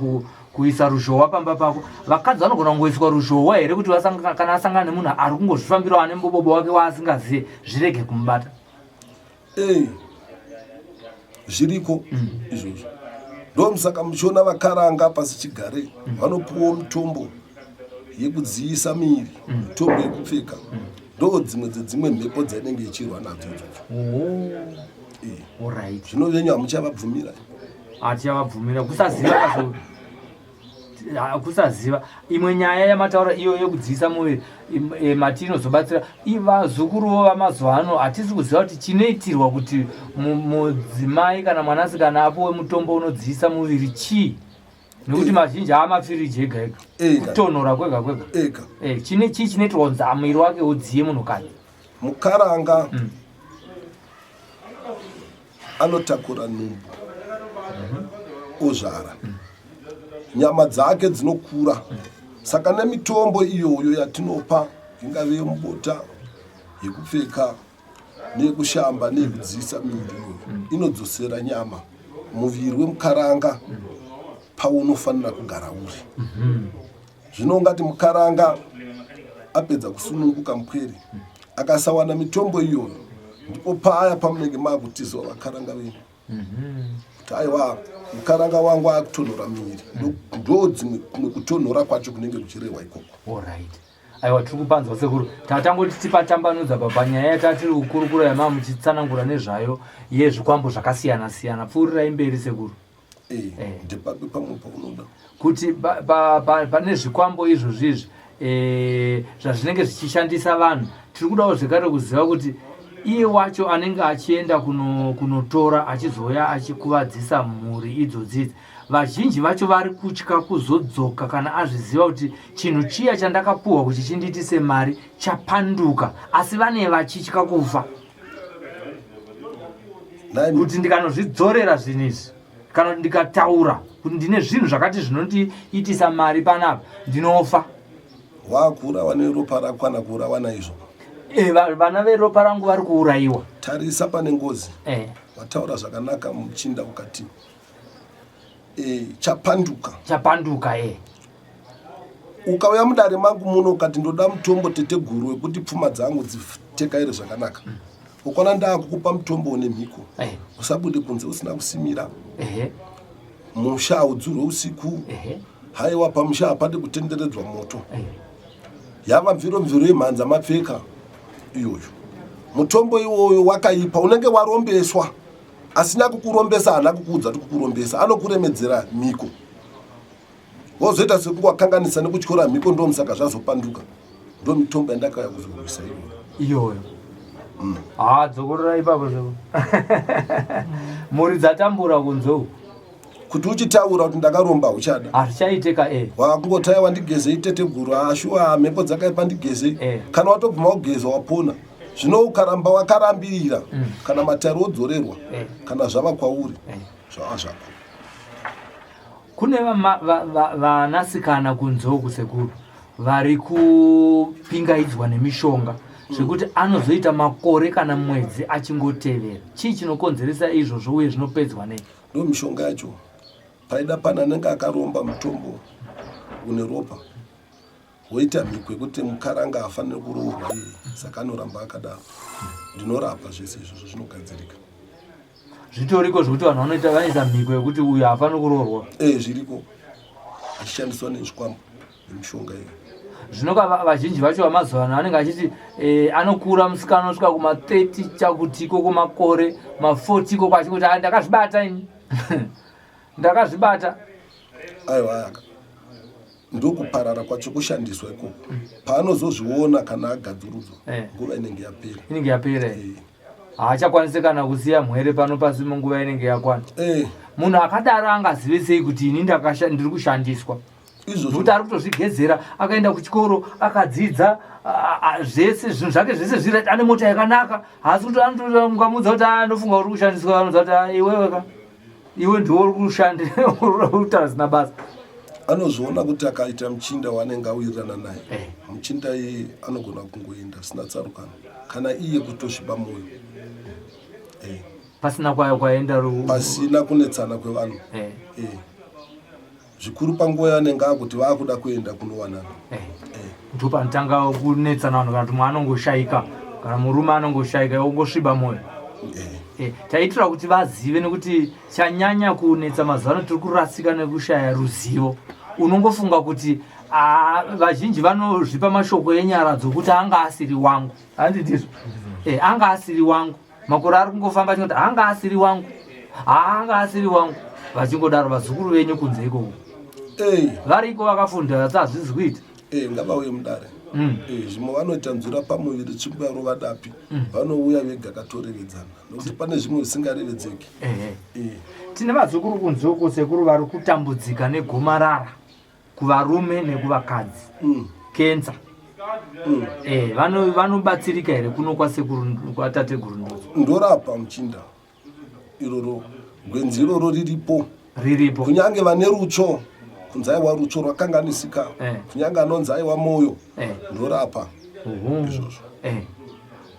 Speaker 1: kuisa ruzhowa pamba pako? Vakadzi vanogona kungoiswa ruzhowa here kuti kana asangana nemunhu ari kungozvifambirawo ane mubobobo wake waasingazive zvirege kumubata?
Speaker 2: Zviriko izvozvo. Ndomusaka muchiona vakaranga pasi chigare vanopuwawo mitombo yekudziisa miri, mitombo yekupfeka. Ndo dzimwe dzedzimwe mhepo dzainenge ichirwa nadzo idzodzo. Zvino venyu hamuchavabvumira.
Speaker 1: Hatichavabvumira, kusaziva kazo kusaziva. Imwe nyaya yamataura iyo yekudziisa muviri, mati inozobatsira vazukuruvo vamazuva ano. Hatisi kuziva kuti chinoitirwa kuti mudzimai kana mwanasikana apuwe mutombo unodziisa muviri chii, nekuti mazhinji aamafiriji ega ega, kutonhora kwega kwega.
Speaker 2: Ega.
Speaker 1: Chine chii chinoitirwa kunzi muviri wake udziye munhukadzi?
Speaker 2: Mukaranga anotakura nhumbu, ozvara, nyama dzake dzinokura. Saka nemitombo iyoyo yatinopa, ingave yemubota, yekupfeka, neyekushamba, neyekudziisa miviri, iyoyo inodzosera nyama, muviri wemukaranga paunofanira kugara uri. Zvino ungati mukaranga apedza kusununguka mupwere akasawana mitombo iyoyo, ndipo paya pamunenge maakutizwa vakaranga venyu kuti aiwa, mukaranga wangu akutonhora miviri. Ndo dzimwe kumwe kutonhora kwacho kunenge kuchirehwa ikoko.
Speaker 1: Alright, aiwa, tiri kupanzwa sekuru. Tatangoti tipatambanudza panyaya yatatiri kukurukura yamaa muchitsanangura nezvayo yezvikwambo zvakasiyana siyana. Pfuurirai mberi sekuru.
Speaker 2: Ndepapi pamwe paunoda?
Speaker 1: Kuti pane zvikwambo izvozvi izvi zvazvinenge zvichishandisa vanhu, tiri kudawo zvekare kuziva kuti iye wacho anenge achienda kunotora achizouya achikuvadzisa mhuri idzodzidzi, vazhinji vacho vari kutya kuzodzoka kana azviziva kuti chinhu chiya chandakapuhwa kuti chindiitise mari chapanduka, asi vane vachitya kufa kuti ndikanozvidzorera zvinhu izvi kana kuti ndikataura kuti ndine zvinhu zvakati zvinondiitisa mari panapa, ndinofa.
Speaker 2: Wakuurawa neropa rako kana kuurawa naizvo.
Speaker 1: Vana veropa rangu vari kuurayiwa.
Speaker 2: Tarisa, pane ngozi. Wataura zvakanaka muchinda, ukati chapanduka.
Speaker 1: Chapanduka, e.
Speaker 2: Ukauya mudare mangu muno ukati ndoda mutombo teteguru wekuti pfuma dzangu dzitekaire zvakanaka, ukaona ndaakukupa mutombo une mhiko, usabude kunze usina kusimira. Musha haudzurwe usiku. Haiwa, pamusha hapadi kutenderedzwa moto. Yava mviro mviro yemhanza mapfeka iyoyo. Mutombo iwoyo wakaipa, unenge warombeswa. Asina kukurombesa haana kukuudza kuti kukurombesa, anokuremedzera mhiko, wozoita sekunge wakanganisa nekutyora mhiko. Ndo musaka zvazopanduka. Ndo mitombo yandakauya kuzorwisa iyoyo.
Speaker 1: Iyoyo. Ha, dzokorora ipapo zvo mhuri dzatambura kunze uku.
Speaker 2: Kuti uchitaura kuti ndakaromba, uchada.
Speaker 1: Hazvichaiteka e.
Speaker 2: Wakungoti aiwa, ndigezei teteguru, ashuwa mhepo dzakaipa, ndigezei. Kana watobvuma kugeza, wapona. Zvino ukaramba wakarambirira, kana matare odzorerwa, kana zvava kwauri, zvava zvako.
Speaker 1: Kune vanasikana kunze uku sekuru vari kupingaidzwa nemishonga zvekuti anozoita makore kana mwedzi achingotevera. Chii chinokonzeresa izvozvo uye zvinopedzwa nei?
Speaker 2: Ndo mishonga yacho. Paida pane anenge akaromba mutombo une ropa, woita mhiko yekuti mukaranga afaniri kuroorwa iye, saka anoramba akadaro. Ndinorapa zvese izvozvo, zvinogadzirika.
Speaker 1: Zvitoriko zvekuti vanhu vanoita vanoisa mhiko yekuti uyu haafaniri kuroorwa?
Speaker 2: Zviriko, achishandiswa nezvikwambo nemishonga iyo.
Speaker 1: Zvinoka vazhinji vacho vamazuva ano anenge achiti anokura musikana osvika kuma30 chakuti ikoko makore ma40 ikoko achingoti, "Ah, ndakazvibata ini, ndakazvibata."
Speaker 2: Aiwa, aka ndokuparara kwacho kushandiswa ikoko. Paanozozviona kana agadzurudzwa, nguva inenge yapera.
Speaker 1: Inenge yapera. Haachakwanisi kana kusiya mhwere pano pasi munguva inenge yakwana. Munhu akadaro angazive sei kuti ini ndiri kushandiswa?
Speaker 2: Izvozvo.
Speaker 1: Nokuti ari kutozvigezera, akaenda kuchikoro, akadzidza zvese, zvinhu zvake zvese zviri right, ane mota yakanaka. Haasi kuti anotomuudza kuti anofunga uri kushandiswa, anoudza kuti iwewe ka, iwe ndiwe uri kushanda, uri kutaura zvisina basa.
Speaker 2: Anozviona kuti akaita muchinda waanenge awirirana naye, muchinda iyeye anogona kungoenda zvisina tsarukano, kana iye kutosviba mwoyo.
Speaker 1: Pasina kwayo kwaenda
Speaker 2: pasina kunetsana kwevanhu. Zvikuru panguva yavanenge akuti vakuda kuenda kunowanana.
Speaker 1: Ndopanotanga kunetsana vanhu, kana kuti mwana anongoshaika, kana murume anongoshaika, iwe ungosviba mwoyo. Taitira kuti vazive, nekuti chanyanya kunetsa mazuva ano, tiri kurasika nekushaya ruzivo. Unongofunga kuti vazhinji vanozvipa mashoko enyaradzo kuti anga asiri wangu, handiti izvo? Anga asiri wangu. Makore ari kungofamba achingoti anga asiri wangu, anga asiri wangu, vachingodaro. Vazukuru venyu kunze ikoko variko vakafunda, asi hazvisi kuita.
Speaker 2: Ngavauye mudare. Zvimwe vanoita nzura pamuviri, tsvimbo yarova dapi, vanouya vega katorevedzana, nokuti pane zvimwe zvisingarevedzeki.
Speaker 1: Tine vazukuru kunze uko, sekuru, vari kutambudzika negomarara kuvarume nekuvakadzi, kenza. Vanobatsirika here kuno kwasekuru, kwatateguru Ndodzo?
Speaker 2: Ndorapa, muchinda. Iroro gwenzi iroro riripo.
Speaker 1: Riripo.
Speaker 2: Kunyange vane rutsvo, kunzi aiwa rutsvo rwakanganisika, kunyange anonzi aiwa mwoyo, ndorapa izvozvo.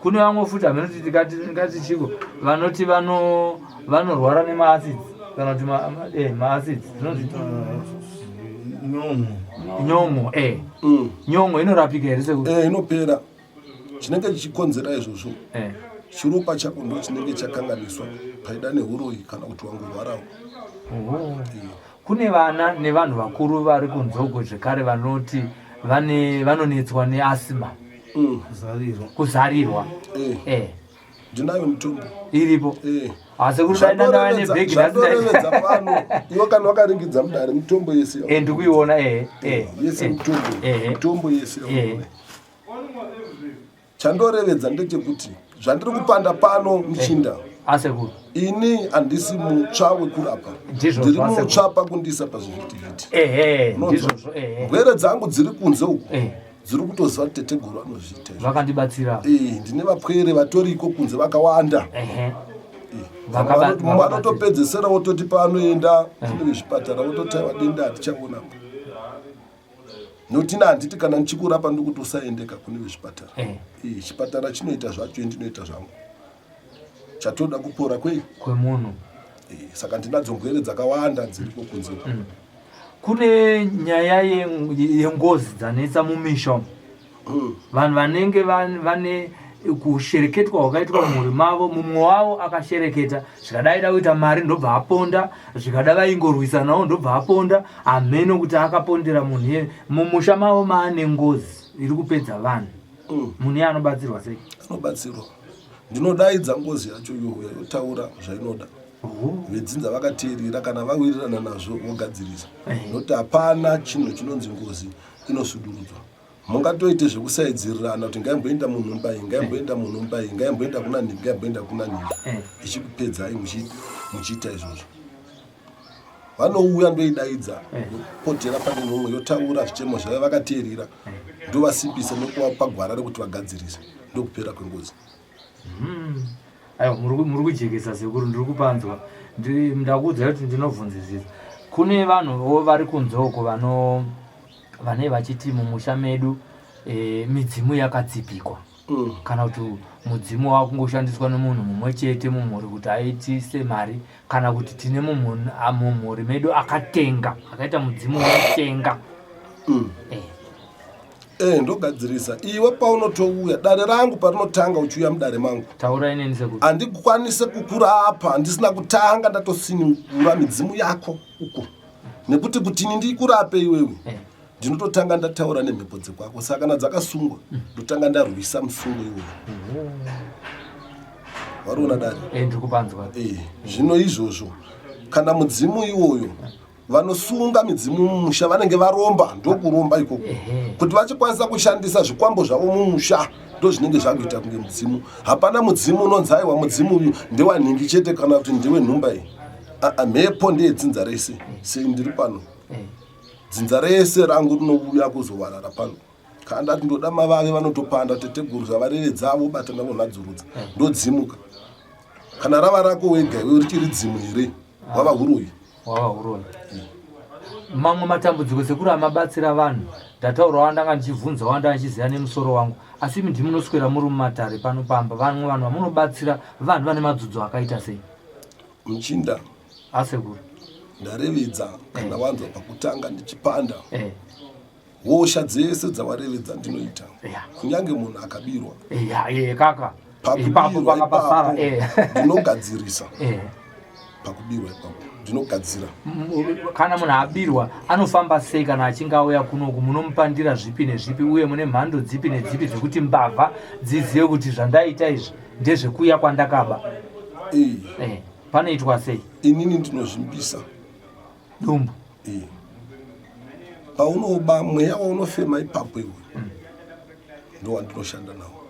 Speaker 1: Kune vamwe futi, haminoti tikati chiko, vanoti vanorwara nemaacids, kana kuti maacids zvinonzi
Speaker 3: Nyongo.
Speaker 1: Nyongo. Nyongo inorapika here, sekuru?
Speaker 2: Inopera. Chinenge chichikonzera izvozvo chiropa chako ndo chinenge chakanganiswa, paida neuroyi kana kuti wangorwarawo.
Speaker 1: Kune vana nevanhu vakuru vari kunzogwe zvekare vanoti vanonetswa neasthma.
Speaker 3: Kuzarirwa.
Speaker 1: Kuzarirwa.
Speaker 2: Ndinayo mitombo.
Speaker 1: Iripo. Asi kuri dai ndandava nebhegi nhasi.
Speaker 2: Zvandorevedza pano, iwe kana wakaringidza mudare, mitombo yese.
Speaker 1: Ndikuiona.
Speaker 2: Yese mitombo. Mitombo yese. Chandorevedza ndechekuti zvandiri kupanda pano, muchinda,
Speaker 1: Asekuru.
Speaker 2: ini handisi mutsva wekurapa.
Speaker 1: Ndizvozvo,
Speaker 2: Ndiri
Speaker 1: asekuru.
Speaker 2: mutsva pakundisa pazvivhitivhiti. Unonzwa?
Speaker 1: Ndizvozvo ehe.
Speaker 2: Ngwere dzangu dziri kunze uku dziri kutoziva kuti teteguru anozviita izvi.
Speaker 1: Vakandibatsira.
Speaker 2: Ndine vapwere vatoriko kunze vakawanda. Mumwe anotopedzesera wototi paanoenda kune vezvipatara, wototaiwa denda hatichaonapo, nokuti ina handiti kana ndichikurapa ndikuti usaendeka kune vezvipatara. Chipatara chinoita zvacho, ndinoita zvangu. Chatoda kupora kwei?
Speaker 1: Kwemunhu.
Speaker 2: Saka ndinadzo ngwere dzakawanda dziriko kunze uku.
Speaker 1: Kune nyaya yengozi dzanetsa mumisha umu. Vanhu vanenge vane kushereketwa kwakaitwa mumhuri mavo, mumwe wavo akashereketa, zvikada aida kuita mari ndobva aponda, zvikada vaingorwisanawo ndobva aponda, hameno kuti akapondera munhu iye. Mumusha mavo maane ngozi iri kupedza vanhu. Munhu iye anobatsirwa sei?
Speaker 2: Anobatsirwa, ndinodaidza ngozi yacho, youya yotaura zvainoda. Vedzinza vakateerera, kana vawirirana nazvo vogadzirisa, nokuti hapana chinhu chinonzi ngozi inosudurudzwa. Mungatoite zvekusaidzirirana kuti ngaimboenda munhumba iyi, ngaimboenda munhumba iyi, ngaimboenda kuna nhingi, ngaimboenda kuna nhingi, ichikupedzai muchiita izvozvo. Vanouya, ndoidaidza, yopotera pane mumwe, yotaura zvichemo zvayo, vakateerera ndovasimbisa nekuvapa gwara rekuti vagadzirise, ndokupera kwengozi.
Speaker 1: Aiwa, muri kujekesa, sekuru, ndiri kupanzwa. Ndakuudzai kuti ndinobvunzisisa. Kune vanhuwo vari kunze uko vane vachiti mumusha medu midzimu yakatsipikwa, kana kuti mudzimu wakungoshandiswa nemunhu mumwe chete mumhuri kuti aitise mari, kana kuti tine mumhuri medu akatenga, akaita mudzimu wekutenga.
Speaker 2: Ndogadzirisa. Iwe paunotouya dare rangu, parinotanga uchiuya mudare mangu,
Speaker 1: Taurai neni, sekuru.
Speaker 2: handikwanise kukurapa handisina kutanga ndatosinungura midzimu yako uko, nekuti kuti ini ndikurape iwewe, ndinototanga ndataura nemhepo dzekwako. Saka kana dzakasungwa, ndotanga ndarwisa musungo iwoyo. Wariona dare?
Speaker 1: Ndiri kupanzwa.
Speaker 2: Zvino izvozvo, kana mudzimu iwoyo, vanosunga midzimu mumusha vanenge varomba, ndokuromba ikoko, kuti vachikwanisa kushandisa zvikwambo zvavo mumusha, ndo zvinenge zvakuita kunge mudzimu. Hapana mudzimu unonzi aiwa mudzimu uyu ndewanhingi chete, kana kuti ndewenhumba iyi. Aa, mhepo ndeyedzinza rese. Sei ndiri pano? Dzinza rese rangu rinouya kuzowarara pano. Kana ndati ndoda mavave vanotopanda teteguru zvavarere dzavo batana vonhadzurudza eh. ndodzimuka. Kana rava rako wega iwe richiri dzimu here? Wava huroyi.
Speaker 1: Wava huroyi. Mamwe matambudziko sekuru amabatsira vanhu ndataura wandanga ndichibvunza wanda ndichiziva nemusoro wangu asi imi ndimunoswera muri mumatare pano pamba vamwe vanhu vamunobatsira vanhu vane madzudzo akaita sei?
Speaker 2: Muchinda.
Speaker 1: Asekuru.
Speaker 2: Ndarevedza kana eh. wanzwa pakutanga ndichipanda. Eh. Hosha dzese dzawarevedza ndinoita. Yeah. Kunyange munhu akabirwa.
Speaker 1: Yeah, yeah, kaka.
Speaker 2: Ipapo pakapasara. Eh. Ndinogadzirisa. Eh. Pakubirwa ipapo ndinogadzira.
Speaker 1: Kana munhu abirwa anofamba sei kana achinge auya kunoku munomupandira zvipi nezvipi uye mune mhando dzipi nedzipi dzekuti mbavha dzizive kuti zvandaita izvi ndezvekuya kwandakaba.
Speaker 2: Eh.
Speaker 1: Eh. Panoitwa sei?
Speaker 2: Inini ndinozvimbisa
Speaker 1: dumbu.
Speaker 2: Eh. Paunoba mweya waunofema ipapo iwe ndowandinoshanda nawo.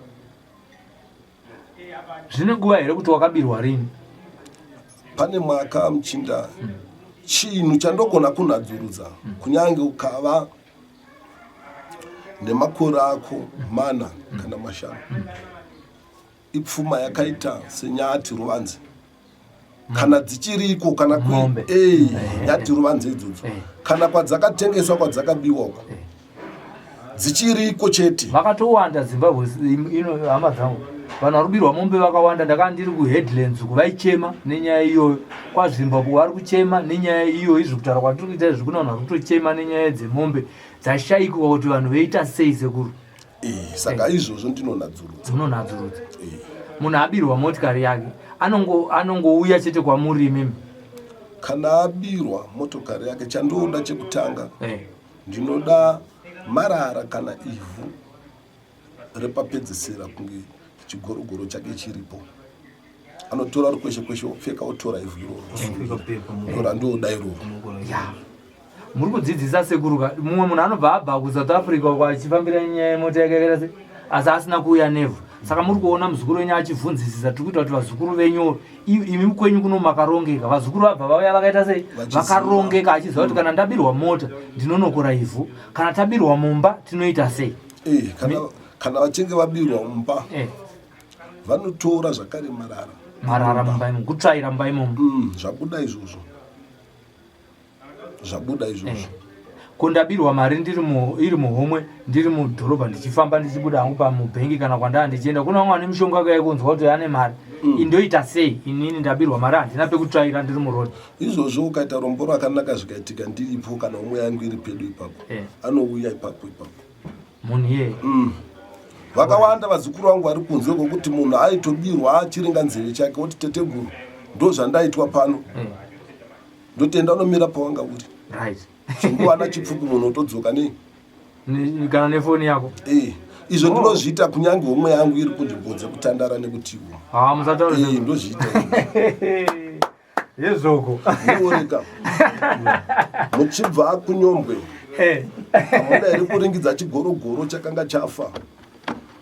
Speaker 1: Zvine nguva here kuti wakabirwa rini?
Speaker 2: Pane mwaka muchinda chinhu chandogona kunhadzurudza kunyange ukava nemakore ako mana kana mashanu ipfuma yakaita senyati ruvanze kana dzichiriko kana
Speaker 1: Mombe.
Speaker 2: eh, nyati ruvanze idzodzo kana kwadzakatengeswa kwadzakabiwa uko dzichiriko chete.
Speaker 1: Vakatowanda Zimbabwe ino hama dzangu vanhu vari kubirwa mombe vakawanda. Ndakanga ndiri kuheadlands uku vaichema nenyaya iyoyo, kwaZimbabwe vari kuchema nenyaya iyoyo. Izvi kutaura kwatiri kuita izvi kuna vanhu vari kutochema nenyaya dzemombe dzashaikwa kuti vanhu voita sei sekuru.
Speaker 2: Eh, saka izvozvo ndinonhadzurudza.
Speaker 1: Munonhadzurudza. Munhu abirwa motikari yake anongouya chete kwamuri imimi?
Speaker 2: Kana abirwa motokari yake chandoda chekutanga ndinoda marara kana ivhu repapedzisira kunge chigorogoro chake chiripo. Anotora rukweshe kweshe opfeka otora ivhu iroro ndorandoda iroro.
Speaker 1: Muri kudzidzisa sekuru ka mumwe munhu anobva abva kuSouth Africa uko achifambira nyaya yemota yake yakaita sei asi asina kuuya nevhu. Saka muri kuona muzukuru wenyu achibvunzisisa. Tiri kuita kuti vazukuru venyu imi kwenyu kuno makarongeka, vazukuru vabva vauya vakaita sei vakarongeka, achiziva kuti kana ndabirwa mota ndinonokora ivhu, kana tabirwa mumba tinoita sei.
Speaker 2: Eh, kana vachinge vabirwa mumba vanotora zvakare marara.
Speaker 1: Marara mumba imomo, kutsvaira mumba imomo.
Speaker 2: Zvabuda izvozvo. Zvabuda izvozvo.
Speaker 1: Ko ndabirwa mari ndiri iri muhomwe ndiri mudhorobha ndichifamba ndichibuda hangu pamubhengi kana kwandaa ndichienda kuna vamwe vane mishonga yakauya kunzwa kuti ane mari indoita sei inini ndabirwa mari handina pekutsvaira ndiri murodhi.
Speaker 2: Izvozvo ukaita rombo rakanaka zvikaitika ndiripo kana homwe yangu iri pedu ipapo anouya ipapo ipapo
Speaker 1: munhu iyeye.
Speaker 2: Vakawanda vazukuru vangu vari kunze kwokuti munhu aitobirwa achiringa nzeve chake oti teteguru ndo zvandaitwa pano. Ndotenda unomira pawanga uri. Chinguva chipfupi munhu otodzoka nei?
Speaker 1: Kana nefoni yako.
Speaker 2: Izvo ndinozviita kunyange homwe yangu iri kunzvimbo dzekutandara nekutiwo.
Speaker 1: Musataura.
Speaker 2: Ndozviita.
Speaker 1: Yezvoko.
Speaker 2: Muoreka. Muchibva kunyombwe. Hamuna here kuringidza chigorogoro chakanga chafa?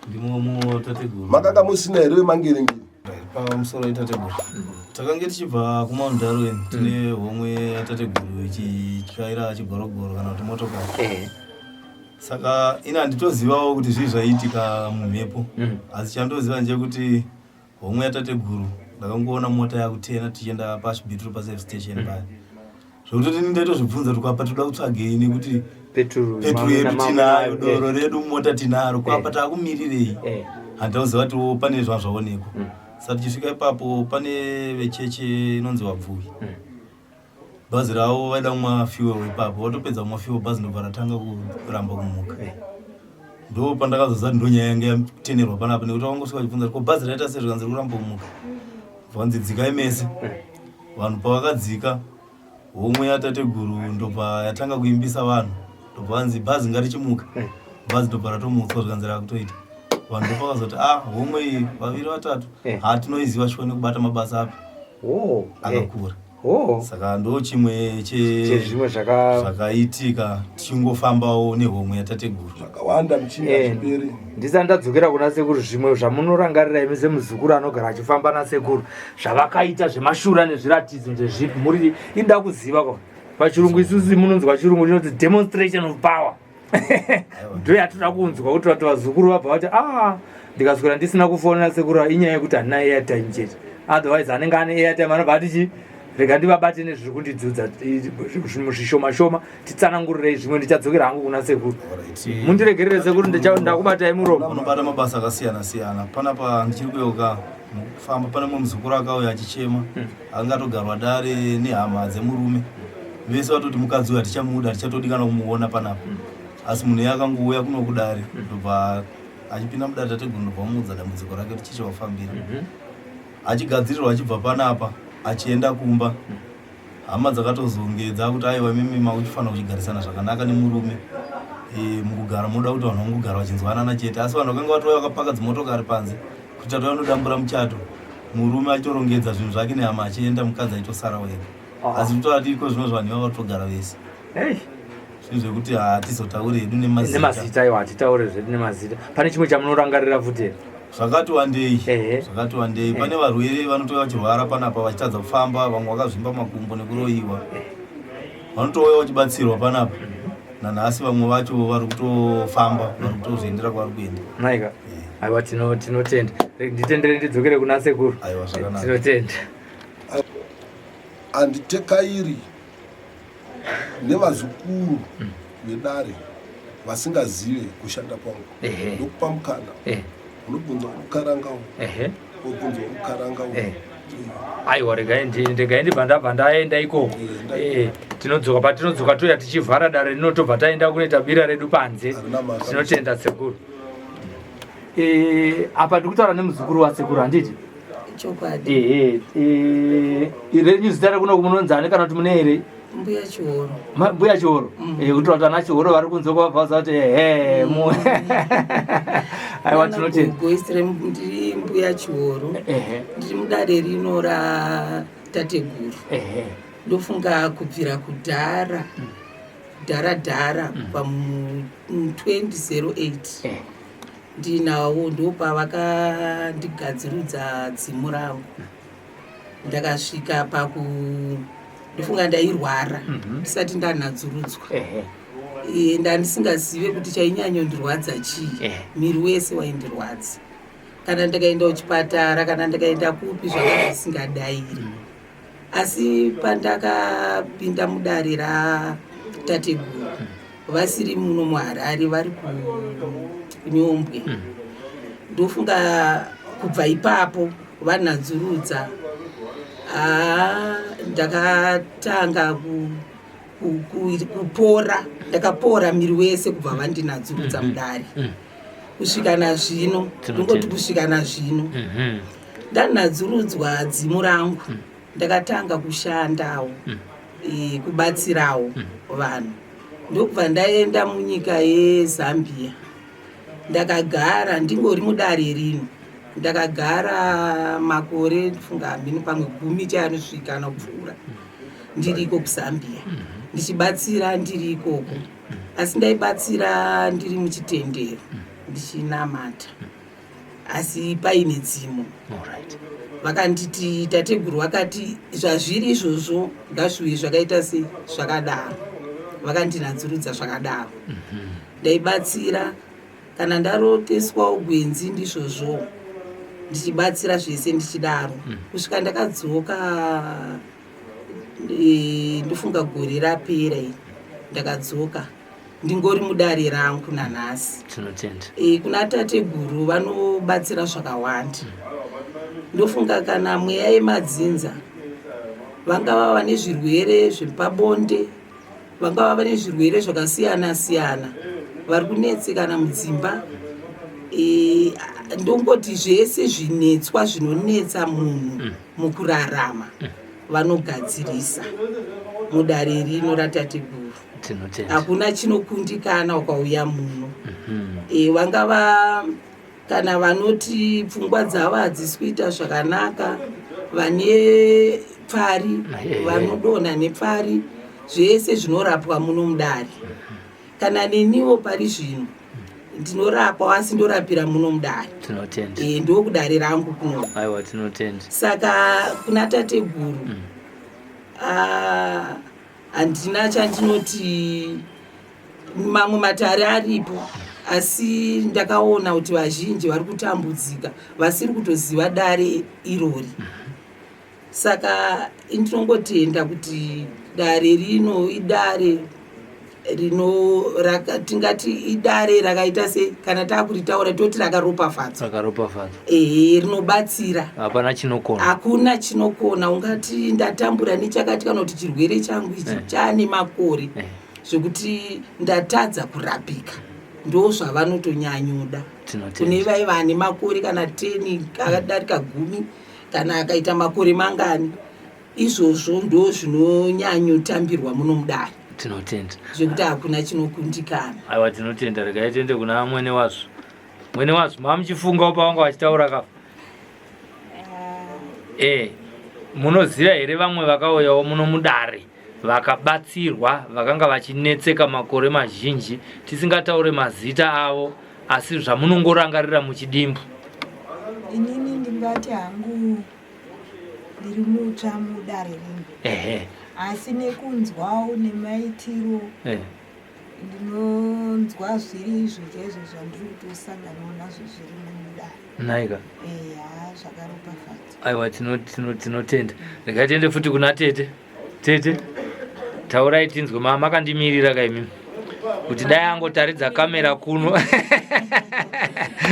Speaker 3: Ndimomo tateguru.
Speaker 2: Makanga musina here vemangerengere?
Speaker 3: Pamusoro itateguru. Takange tichibva kuMount Darwin tine homwe yatateguru ichityaira chigorogoro kana kuti motokari. Saka ina handitozivawo kuti zvii zvaiitika mumhepo. Asi chandoziva ndechekuti homwe yatateguru ndakangoona mota yakutena tichienda paShibituru paservice station paya. Zvekutoti ini ndaitozvibvunza kuti kwapa toda kutsvagei nekuti
Speaker 1: peturu
Speaker 3: yedu tinayo, doro redu mota tinaro, kwapa takumirirei? Handauziva kuti pane zvazvaonekwa. Saka tichisvika ipapo pane vecheche inonzi Vabvuwi. Bhazi ravo vaida kumwa fuel ipapo, vatopedza kumwa fuel bhazi ndobva ratanga kuramba kumuka. Ndo pandakazoziva kuti ndo nyaya yanga yatenerwa panapa nekuti vangosvika vachibvunza kuti ko bhazi raita sei zvikanzi riri kuramba kumuka. Vanzi dzikai mese. Vanhu pavakadzika homwe yatateguru ndobva yatanga kuimbisa vanhu, ndobva vanzi bhazi ngarichimuka. Bhazi ndobva ratomutswa zvikanzi rakutoita. Vanhu ndopakazoti homwe iyi vaviri vatatu hatinoiziva shuwa nekubata mabasa api akakura. Saka ndo chimwe
Speaker 1: chezvimwe
Speaker 3: zvakaitika tichingofambawo nehomwe yatateguru.
Speaker 2: Zvakawanda muchinda zviperi.
Speaker 1: Ndisati ndadzokera kuna sekuru, zvimwe zvamunorangarira imi semuzukuru anogara achifamba nasekuru zvavakaita zvemashura nezviratidzo ndezvipi? Muri ida kuziva kwa. Pachirungu isusu munonzwa chirungu chinoti demonstration of power. Ndo yatoda kunzwa kuti vati vazukuru vabva vati ah, ndikaswera ndisina kufonera sekuru inyaya yekuti handina airtime chete. Otherwise anenge ane airtime anobva ati chi rega ndivabate nezviri kundidzudza zvishoma shoma titsanangurirei zvimwe ndichadzokera hangu kuna sekuru. Mundiregerere sekuru ndakubatai muromo.
Speaker 3: Unobata mabasa akasiyana siyana. Panapa ndichiri kuyeuka mukufamba pane mumwe muzukuru akauya achichema anga atogarwa dare nehama dzemurume vese vatoti mukadzi uyu hatichamuda hatichatodi kana kumuona panapa asi munhu iye akangouya kuno kudare ndobva achipinda mudare tateguru ndobva vamuudza dambudziko rake kuti chii chavafambira achigadzirirwa achibva panapa achienda kumba hama dzakatozonge dzakuti aiwa imimi makuchifanira kuchigarisana zvakanaka nemurume e, mukugara munoda kuti vanhu vangogara vachinzwanana chete asi vanhu vakanga vatouya vakapaka dzimotokari panze kuti tatouya nodambura muchato murume achitorongedza zvinhu zvake nehama achienda mukadzi achitosara wega ah. asi kutoati iko zvino zvanhu ivava vatogara vese zvinhu zvekuti hatizotauri hedu
Speaker 1: nemazita aiwa hatitaure zvedu nemazita pane chimwe chamunorangarira futi here
Speaker 3: zvakati wandei zvakati wandei pane varwere vanotouya vachirwara panapa vachitadza kufamba vamwe vakazvimba makumbo nekuroyiwa vanotouya vachibatsirwa panapa nanhasi vamwe vacho vari kutofamba vari kutozviendera kwavari kuenda
Speaker 1: naika aiwa tinotenda nditendere ndidzokere kuna sekuru
Speaker 3: aiwa zvakanaka
Speaker 1: tinotenda
Speaker 2: anditekairi nevazukuru vedare vasingazive kushanda kwangu ndokupa mukana unobvunza ukaranga wobvunza ukaranga
Speaker 1: aiwa regai ndibva ndabva ndaenda ikoko tinodzoka patinodzoka touya tichivhara dare rinotobva taenda kunoita bira redu panze tinotenda sekuru apa ndikutaura nemuzukuru wasekuru handiti
Speaker 4: chokwadi
Speaker 1: ehe renyu zita rekuno munonzani kana kuti mune here
Speaker 4: mbuya chihoro
Speaker 1: mbuya chihoro mm. eh, kuti vanhu vana chihoro vari kunze kwavabva kuti ehe mm. aiwa tinoti
Speaker 4: ndiri mbuya chihoro ndiri mudare rino ratateguru ndofunga kubvira kudhara mm. dhara dhara kubva mu 2008 ndinawo ndopavakandigadzirudza dzimu rangu ndakasvika paku ndofunga ndairwara mhm. ndisati ndanadzurudzwa ndandisingazive kuti chainyanyondirwadza chii miri wese waindirwadza kana ndikaenda kuchipatara kana ndikaenda kupi zvanga zvisingadairi mm. Asi pandakapinda mudare ratateguru vasiri muno muHarare vari kuNyombwe hmm. ndofunga kubva ipapo vanhadzurudza haa ndakatanga kupora ndakapora miri wese kubva vandinhadzurudza hmm. mudare hmm. kusvika nazvino ndongoti kusvika nazvino Ndanadzurudzwa dzimu rangu mm. ndakatanga kushandawo mm. e, kubatsirawo mm. vanhu ndokubva ndaenda munyika yezambia ndakagara ndingori mudare rino ndakagara makore ndifunga hameno pamwe gumi chaanosvika kana kupfuura mm. ndiriko kuzambia mm. ndichibatsira ndiri ikoko mm. asi ndaibatsira ndiri muchitendero mm. ndichinamata mm. asi paine dzimo vakanditi tateguru vakati zvazviri izvozvo ngazviuye zvakaita se zvakadaro vakandinadzurudza zvakadaro mhm. ndaibatsira kana ndaroteswawo gwenzi ndizvozvo ndichibatsira zvese ndichidaro mm. kusvika ndakadzoka e, ndofunga gore rapera iri ndakadzoka ndingori mudare rangu nanhasi
Speaker 1: tinotenda
Speaker 4: e, kuna tateguru vanobatsira zvakawanda mm. ndofunga kana mweya yemadzinza vangava vane zvirwere zvepabonde vangava vane zvirwere zvakasiyana siyana vari kunetsekana mudzimba e, ndongoti zvese zvinetswa zvinonetsa munhu mm. mukurarama mm. vanogadzirisa mudare rino ratateguru
Speaker 1: Tinotenda.
Speaker 4: Hakuna chinokundikana ukauya muno. Mm -hmm. E, vangava kana vanoti pfungwa dzavo hadzisi kuita zvakanaka, vane pfari, vanodonha nepfari, zvese zvinorapwa muno mudare. Mhm. Kana neniwo pari zvino ndinorapwa asi ndorapira muno mudare.
Speaker 1: Tinotenda.
Speaker 4: E, ndokudare rangu kuno.
Speaker 1: Aiwa tinotenda.
Speaker 4: Saka kuna tateguru mm. Ah, Handina chandinoti mamwe matare aripo asi ndakaona kuti vazhinji vari kutambudzika vasiri kutoziva dare irori. Saka ndinongotenda kuti dare rino idare rino raka, tingati idare rakaita se kana takuritaura toti rakaropafadzwa.
Speaker 1: Rakaropafadzwa.
Speaker 4: Ehe, rinobatsira.
Speaker 1: Hapana chinokona.
Speaker 4: Hakuna chinokona. Ungati ndatambura nechakati kana kuti chirwere changu ichi chane makore zvekuti ndatadza kurapika. Ndo zvavanotonyanyoda. Kune vai vane makore kana 10 akadarika 10 kana akaita makore mangani, izvozvo ndo zvinonyanyotambirwa muno mudare.
Speaker 1: Tinotenda.
Speaker 4: Zvekuti hakuna chinokundikana.
Speaker 1: Aiwa, tinotenda. Regai tiende kuna mwene wazvo. Mwene wazvo, mamuchifungawo pavanga vachitaura kafa? Munoziva here vamwe vakauyawo muno mudare vakabatsirwa vakanga vachinetseka makore mazhinji, tisingataure mazita avo, asi zvamunongorangarira muchidimbu?
Speaker 5: Inini ndingati hangu ndiri mutsva mudare rino. Asi nekunzwawo nemaitiro ndinonzwa zviri izvo chaizvo zvandiri kutosanganawo nazvo zviri mudare.
Speaker 1: Naika.
Speaker 5: Eya, zvakaropafadzwa.
Speaker 1: Aiwa, tinotenda. Regai tiende futi kuna tete. Tete, taurai tinzwe. Makandimirira kaimimi kuti dai angotaridza kamera kuno.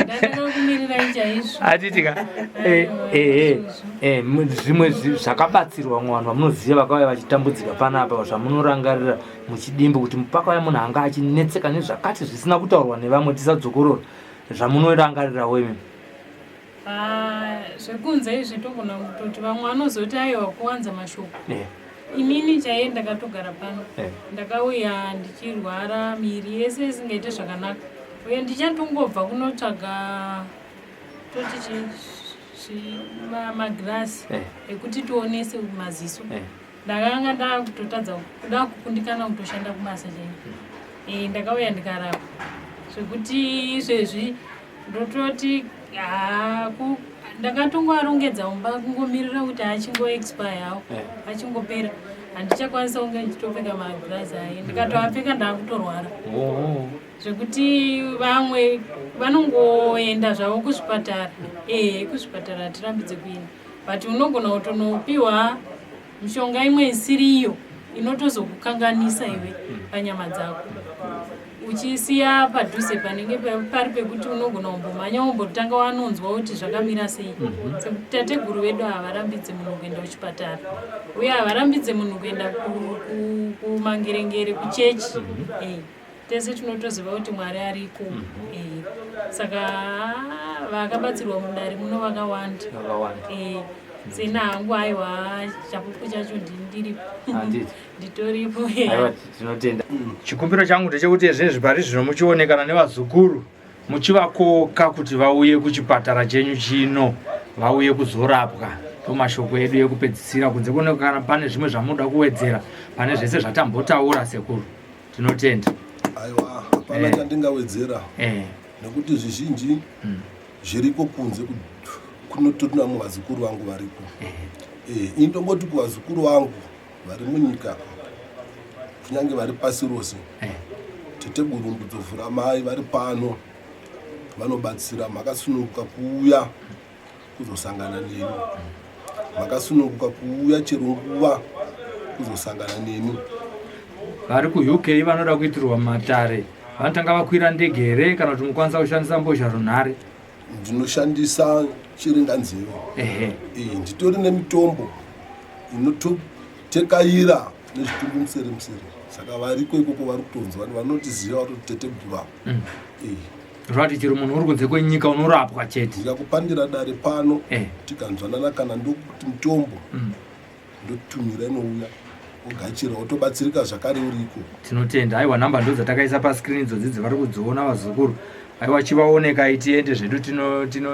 Speaker 6: Ndakakumirirai chaizvo.
Speaker 1: Hatiti ka? Zvimwe zvakabatsirwa vamwe vanhu vamunoziva vakauya vachitambudzika panapa, zvamunorangarira muchidimbu kuti pakauya munhu anga achinetseka nezvakati zvisina kutaurwa nevamwe, tisadzokorora, zvamunorangarirawo imimi.
Speaker 6: Zvekunze izvi togona kutoti vamwe vanozoti aiwa kuwanza mashoko. Inini chaiye ndakatogara pano. Ndakauya ndichirwara, miri yese isingaite zvakanaka, uye ndichatongobva kunotsvaga toti magirasi ekuti tionese maziso. Ndakanga ndakutotadza kuda kukundikana kutoshanda kubasa chaiko. Ndakauya ndikarapwa zvekuti izvezvi ndototi ndakatongoarongedza mumba kungomirira kuti achingo expire hawo, achingopera handichakwanisa kunge ndichitopfeka magirazi aye. Ndikatoapfeka ndaakutorwara. Zvekuti vamwe vanongoenda zvavo kuzvipatara. Kuzvipatara hatirambidze kuenda, but unogona kutonopiwa mishonga imwe isiriyo inotozokukanganisa iwe panyama dzako, uchisiya padhuze panenge pari pekuti unogona kumbomhanya wombotanga wanonzwa kuti zvakamira sei. Sekuti tateguru vedu havarambidze munhu kuenda kuchipatara, uye havarambidze munhu kuenda kumangerengere kuchechi. Tese tinotoziva kuti Mwari ariko. Saka vakabatsirwa mudare muno vakawanda.
Speaker 1: Vakawanda.
Speaker 6: Sena hangu aiwa, chapupu chacho ndiripo.
Speaker 1: Handiti.
Speaker 6: Nditoripo.
Speaker 1: Aiwa, tinotenda. Chikumbiro changu ndechekuti zvinezvi pari zvino muchionekana nevazukuru, muchivakoka kuti vauye kuchipatara chenyu chino, vauye kuzorapwa. Ndomashoko edu ekupedzisira, kunze kune kana pane zvimwe zvamunoda kuwedzera pane zvese zvatambotaura, sekuru. Tinotenda.
Speaker 2: Aiwa, hapana chandingawedzera nekuti zvizhinji zviriko kunze kunotori vamwe vazukuru vangu variko. Ini ndongoti kuvazukuru vangu vari munyika, kunyange vari pasi rose, teteguru Mbudzovhura mai vari pano vanobatsira. Makasununguka kuuya kuzosangana neni, makasununguka kuuya chero nguva kuzosangana neni.
Speaker 1: Vari kuUK vanoda kuitirwa matare, vanotanga vakwira ndege here kana kuti mukwanisa kushandisa mbozha runhare?
Speaker 2: Ndinoshandisa chiringanzeve. Nditori nemitombo inototekaira nezvitumbu musere musere, saka variko ikoko vari kutonzwa vanotiziva vatoti teteguru avo.
Speaker 1: Zvati chero munhu uri kunze kwenyika unorapwa chete.
Speaker 2: Ndikakupandira dare pano, tikanzwanana, kana ndokuti mutombo ndotumira inouya, wogachira wotobatsirika zvakare uriko.
Speaker 1: Tinotenda. Aiwa, nhamba ndo dzatakaisa paskrini idzodzi dzevari kudziona vazukuru. Aiwa, chivaonekai tiende zvedu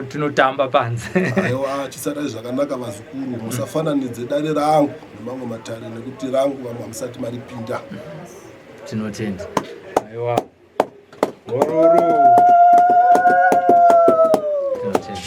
Speaker 1: tinotamba panze.
Speaker 2: Aiwa, chisarai zvakanaka vazukuru, musafananidze dare rangu nemamwe matare nekuti rangu vamwe hamusati maripinda.
Speaker 1: Tinotenda. Aiwa, gororo. Tinotenda.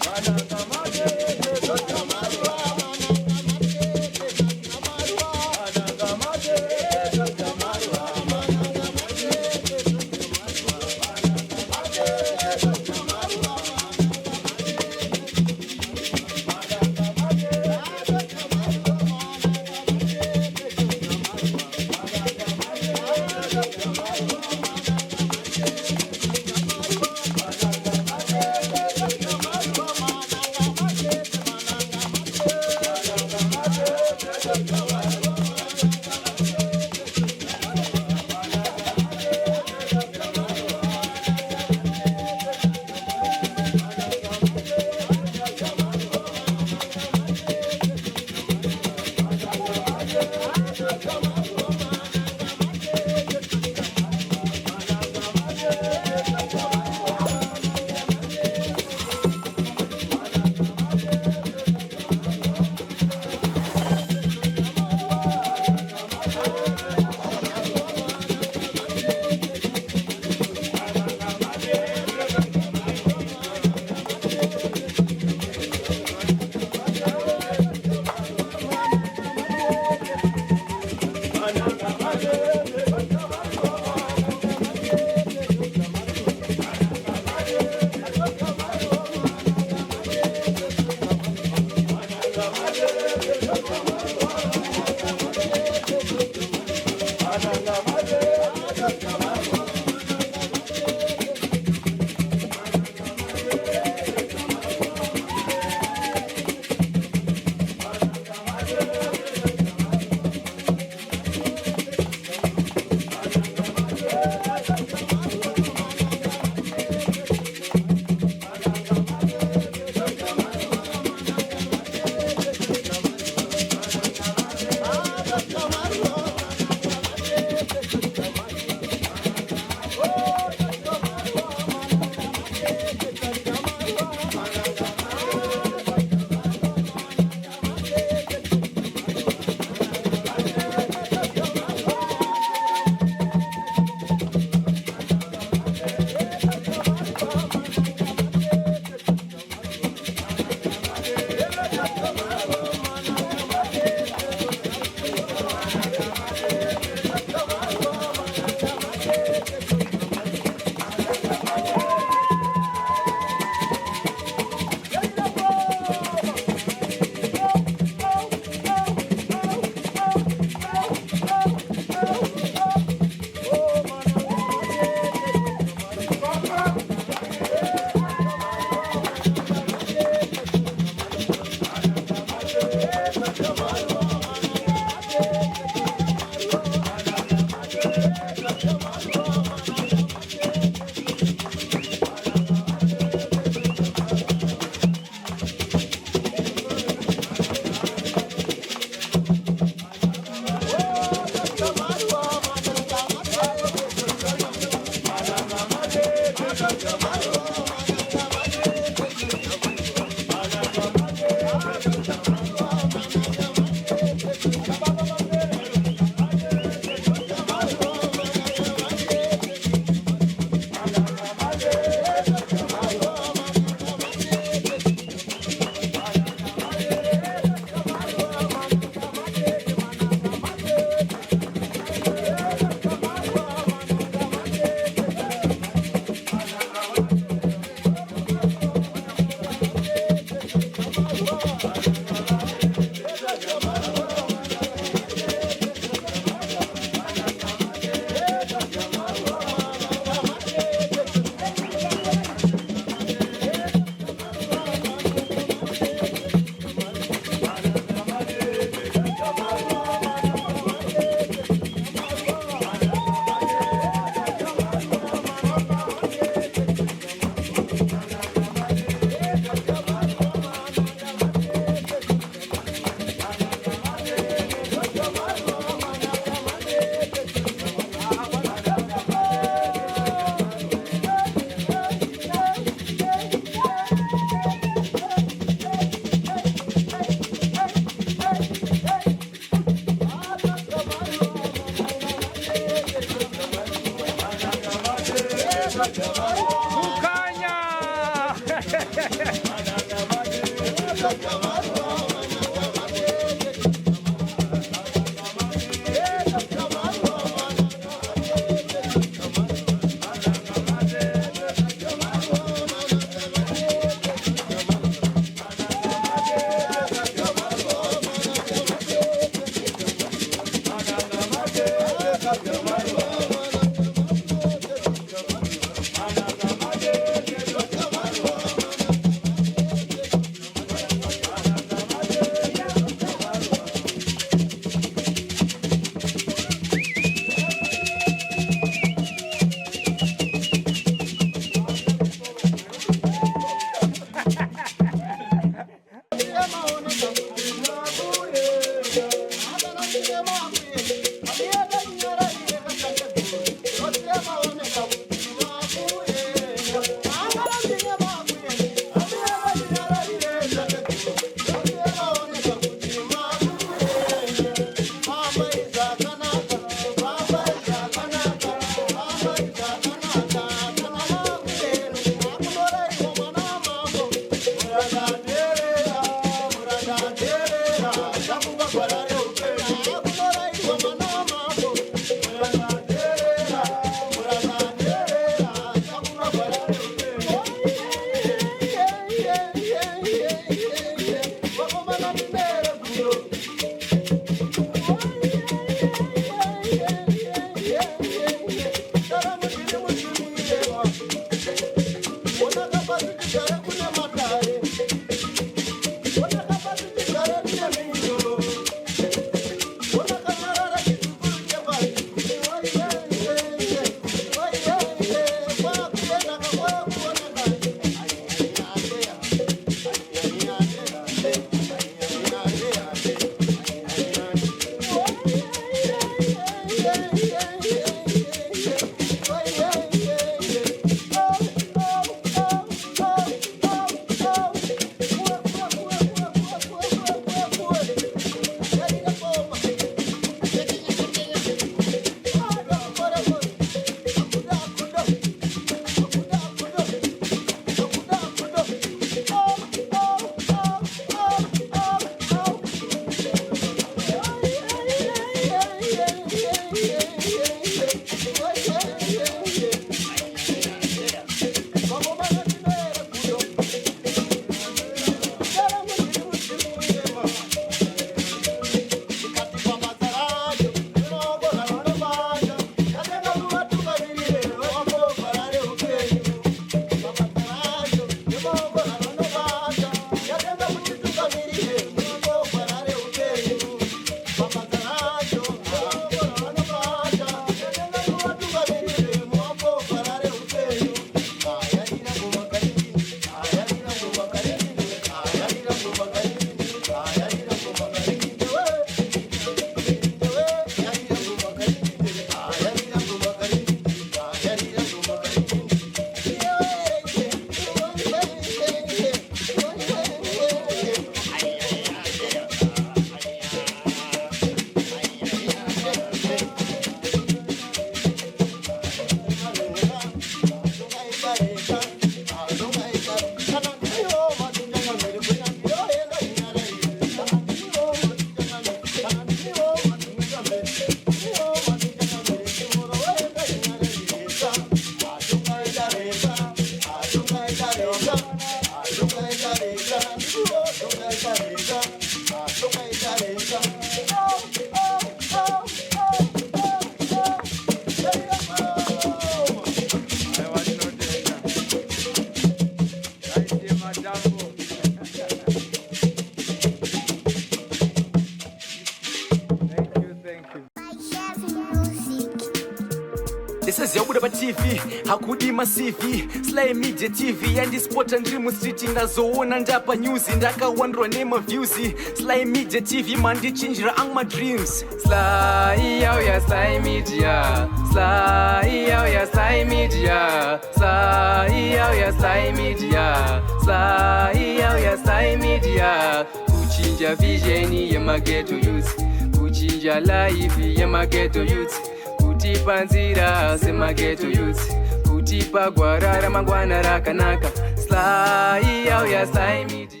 Speaker 7: Ndisazyabuda paTV, hakudi maCV. Sly Media TV yandispota ndiri mustreet, ndazoona ndapa news, ndakawandurwa nemaviews. Sly Media TV mandichinjira angu madreams.
Speaker 8: Sly yauya, Sly Media. Sly yauya, Sly Media. Sly yauya, Sly Media. Sly yauya, Sly Media. Kuchinja vision yemaghetto youth, kuchinja life yemaghetto youth, kutipa nzira semaghetto youth, kutipa gwara ramangwana rakanaka. Sly yauya Sly Media.